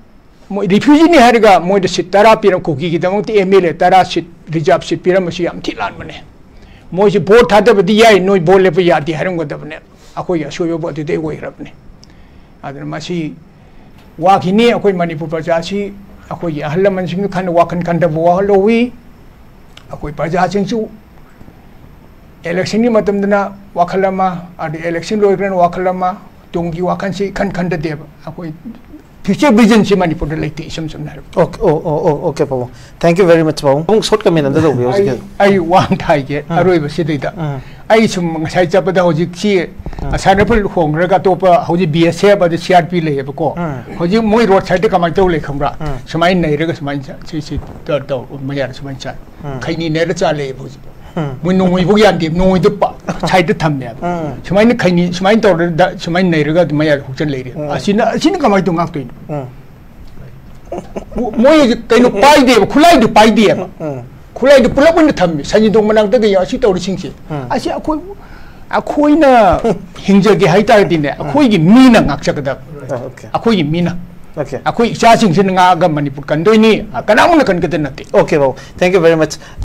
ꯃꯣꯏ ꯔꯤꯐ꯭ꯌꯨꯖꯤꯅꯤ ꯍꯥꯏꯔꯒ ꯃꯣꯏꯗ ꯁꯤꯠ ꯇꯔꯥ ꯄꯤꯔꯝ-, ꯀꯨꯀꯤꯒꯤꯗꯃꯛꯇ ꯑꯦꯝ ꯑꯦꯜ ꯑꯦ ꯇꯔꯥ ꯁꯤꯠ ꯔꯤꯖꯥꯔꯚ ꯁꯤꯠ ꯄꯤꯔꯝꯕꯁꯤ ꯌꯥꯝ ꯊꯤ ꯂꯥꯟꯕꯅꯦ꯫ ꯃꯣꯏꯁꯤ ꯚꯣꯠ ꯊꯥꯗꯕꯗꯤ ꯌꯥꯏ, ꯅꯣꯏ ꯚꯣꯠ ꯂꯦꯞꯄ ꯌꯥꯗꯦ ꯍꯥꯏꯔꯝꯒꯗꯕꯅꯦ꯫ ꯑꯩꯈꯣꯏꯒꯤ ꯑꯁꯣꯏꯕꯕꯨ ꯑꯗꯨꯗꯩ ꯑꯣꯏꯈ꯭ꯔꯕꯅꯤ꯫ ꯑꯗꯨꯅ ꯃꯁꯤ ꯋꯥꯈꯤꯅꯤ꯫ ꯑꯩꯈꯣꯏ ꯃꯅꯤꯄꯨꯔ ꯄ꯭ꯔꯖꯥꯁꯤ ꯑꯩꯈꯣꯏꯒꯤ ꯑꯍꯜ ꯂꯃꯟꯁꯤꯡꯅ ꯈꯟ-, ꯋꯥꯈꯜ ꯈꯟꯊꯕ ꯋꯥꯍꯜꯍꯧꯋꯤ꯫ ꯑꯩꯈꯣꯏ ꯄ꯭ꯔꯖꯥꯁꯤꯡꯁꯨ ꯏꯂꯦꯛꯁꯟꯒꯤ ꯃꯇꯝꯗꯅ ꯋꯥꯈꯜ ꯑꯃ, ꯑꯗꯩ ꯏꯂꯦꯛꯁꯟ ꯂꯣꯏꯈ꯭ꯔꯅ ꯋꯥꯈꯜ ꯑꯃ, ꯇꯨꯡꯒꯤ ꯋꯥꯈꯜꯁꯤ ꯏꯈꯟ ꯈꯟꯊꯗꯦꯕ꯫ ꯑꯩꯈꯣꯏ ꯐ꯭ꯌꯨꯆꯔ ꯚꯤꯖꯟꯁꯤ ꯃꯅꯤꯄꯨꯔꯗ ꯂꯩꯇꯦ, ꯏꯁꯝ ꯁꯝꯅ ꯍꯥꯏꯔꯕꯗ꯫ ꯑꯣꯀꯦ, ꯑꯣ, ꯑꯣ, ꯑꯣ, ꯑꯣꯀꯦ, ꯄꯥꯕꯨꯡ꯫ Thank you very much, ꯄꯥꯕꯨꯡ꯫ ꯄꯥꯕꯨꯡ, ꯁꯣꯔꯠ ꯀꯃꯦꯟ ꯑꯝꯇ ꯇꯧꯕꯤꯌꯨ ꯑꯩ, ꯍꯧꯖꯤꯛꯀꯤ꯫ ꯑꯩ ꯋꯥ ꯑꯃ ꯍꯥꯏꯒꯦ, ꯎꯝ꯫ ꯑꯔꯣꯏꯕꯁꯤꯗꯩꯗ꯫ ꯎꯝ꯫ ꯑꯩ ꯁꯨꯝ ꯉꯁꯥꯏ ꯆꯠꯄꯗ ꯍꯧꯖꯤꯛꯁꯤ, ꯎꯝ꯫ ꯁꯥꯟꯅꯐꯝ ꯍꯣꯡꯈ꯭ꯔꯒ ꯑꯇꯣꯞꯄ ꯍꯧꯖꯤꯛ ꯕꯤ ꯑꯦꯁ ꯑꯦꯐ ꯑꯗ ꯁꯤ ꯑꯥꯔ ꯄꯤ ꯂꯩꯌꯦꯕꯀꯣ꯫ ꯎꯝ꯫ ꯍꯧꯖꯤꯛ ꯃꯣꯏ ꯔꯣꯗ ꯁꯥꯏꯗꯇ ꯀꯃꯥꯏꯅ ꯇꯧ ꯂꯩ ꯈꯪꯕ꯭ꯔꯥ? ꯎꯝ꯫ ꯁꯨꯃꯥꯏꯅ ꯅꯩꯔꯒ ꯁꯨꯃꯥꯏꯅ ꯆ-, ꯁꯤ, ꯁꯤ ꯇꯧ-, ꯇꯧ-, ꯃꯌꯥꯗ ꯁꯨꯃꯥꯏꯅ ꯆꯥꯏ꯫ ꯎꯝ꯫ ꯈꯩꯅꯤ ꯅꯩꯔ ꯆꯥ ꯂꯩꯌꯦꯕ ꯍꯧꯖꯤꯛ꯫ ꯎꯝ꯫ ꯃꯣꯏ ꯅꯣꯡꯃꯩꯐꯧ ꯌꯥꯟꯗꯦ, ꯅꯣꯡꯃꯩꯗꯨ ꯄ-, ꯁꯥꯏꯗꯇ ꯊꯝꯃꯦꯕ꯫ ꯎꯝ꯫ ꯁꯨꯃꯥꯏꯅ ꯈꯩꯅꯤ, ꯁꯨꯃꯥꯏꯅ ꯇꯧꯔꯒ ꯁꯨꯃꯥꯏꯅ ꯅꯩꯔꯒ ꯑꯗꯨꯝ ꯃꯌꯥꯗ ꯍꯨꯛꯆꯜ ꯂꯩꯔꯦ꯫ ꯎꯝ꯫ ꯑꯁꯤꯅ, ꯑꯁꯤꯅ ꯀꯃꯥꯏꯅ ꯇꯧ ꯉꯥꯛꯇꯣꯏꯅꯣ? ꯎꯝ꯫ ꯃꯣꯏ ꯀꯩꯅꯣ ꯄꯥꯏꯗꯦꯕ, ꯈꯨꯠꯂꯥꯏꯗꯨ ꯄꯥꯏꯗꯦꯕ꯫ ꯎꯝ꯫ ꯈꯨꯠꯂꯥꯏꯗꯨ ꯄꯨꯂꯞ ꯑꯣꯏꯅ ꯊꯝꯃꯤ, ꯁꯟꯖꯤꯗꯣꯡ ꯃꯅꯥꯛꯇꯒ ꯌꯦꯡꯉꯣ, ꯑꯁꯤ ꯇꯧꯔꯤꯁꯤꯡꯁꯦ꯫ ꯎꯝ꯫ ꯑꯁꯤ ꯑꯩꯈꯣꯏ, ꯑꯩꯈꯣꯏꯅ ꯍꯤꯡꯖꯒꯦ ꯍꯥꯏ ꯇꯥꯔꯗꯤꯅꯦ, ꯎꯝ꯫ ꯑꯩꯈꯣꯏꯒꯤ ꯃꯤꯅ ꯉꯥꯛꯆꯒꯗꯕ꯫ ꯑꯣꯀꯦ꯫ ꯑꯩꯈꯣꯏꯒꯤ ꯃꯤꯅ꯫ ꯑꯣꯀꯦ꯫ ꯑꯩꯈꯣꯏ ꯏꯆꯥꯁꯤꯡꯁꯤꯅ ꯉꯥꯛꯑꯒ ꯃꯅꯤꯄꯨꯔ ꯀꯟꯗꯣꯏꯅꯤ, ꯀꯅꯥꯃꯨꯛꯅ ꯀꯟꯒꯗꯕ ꯅꯠꯇꯦ꯫ Okay, Babu. Thank you very much꯫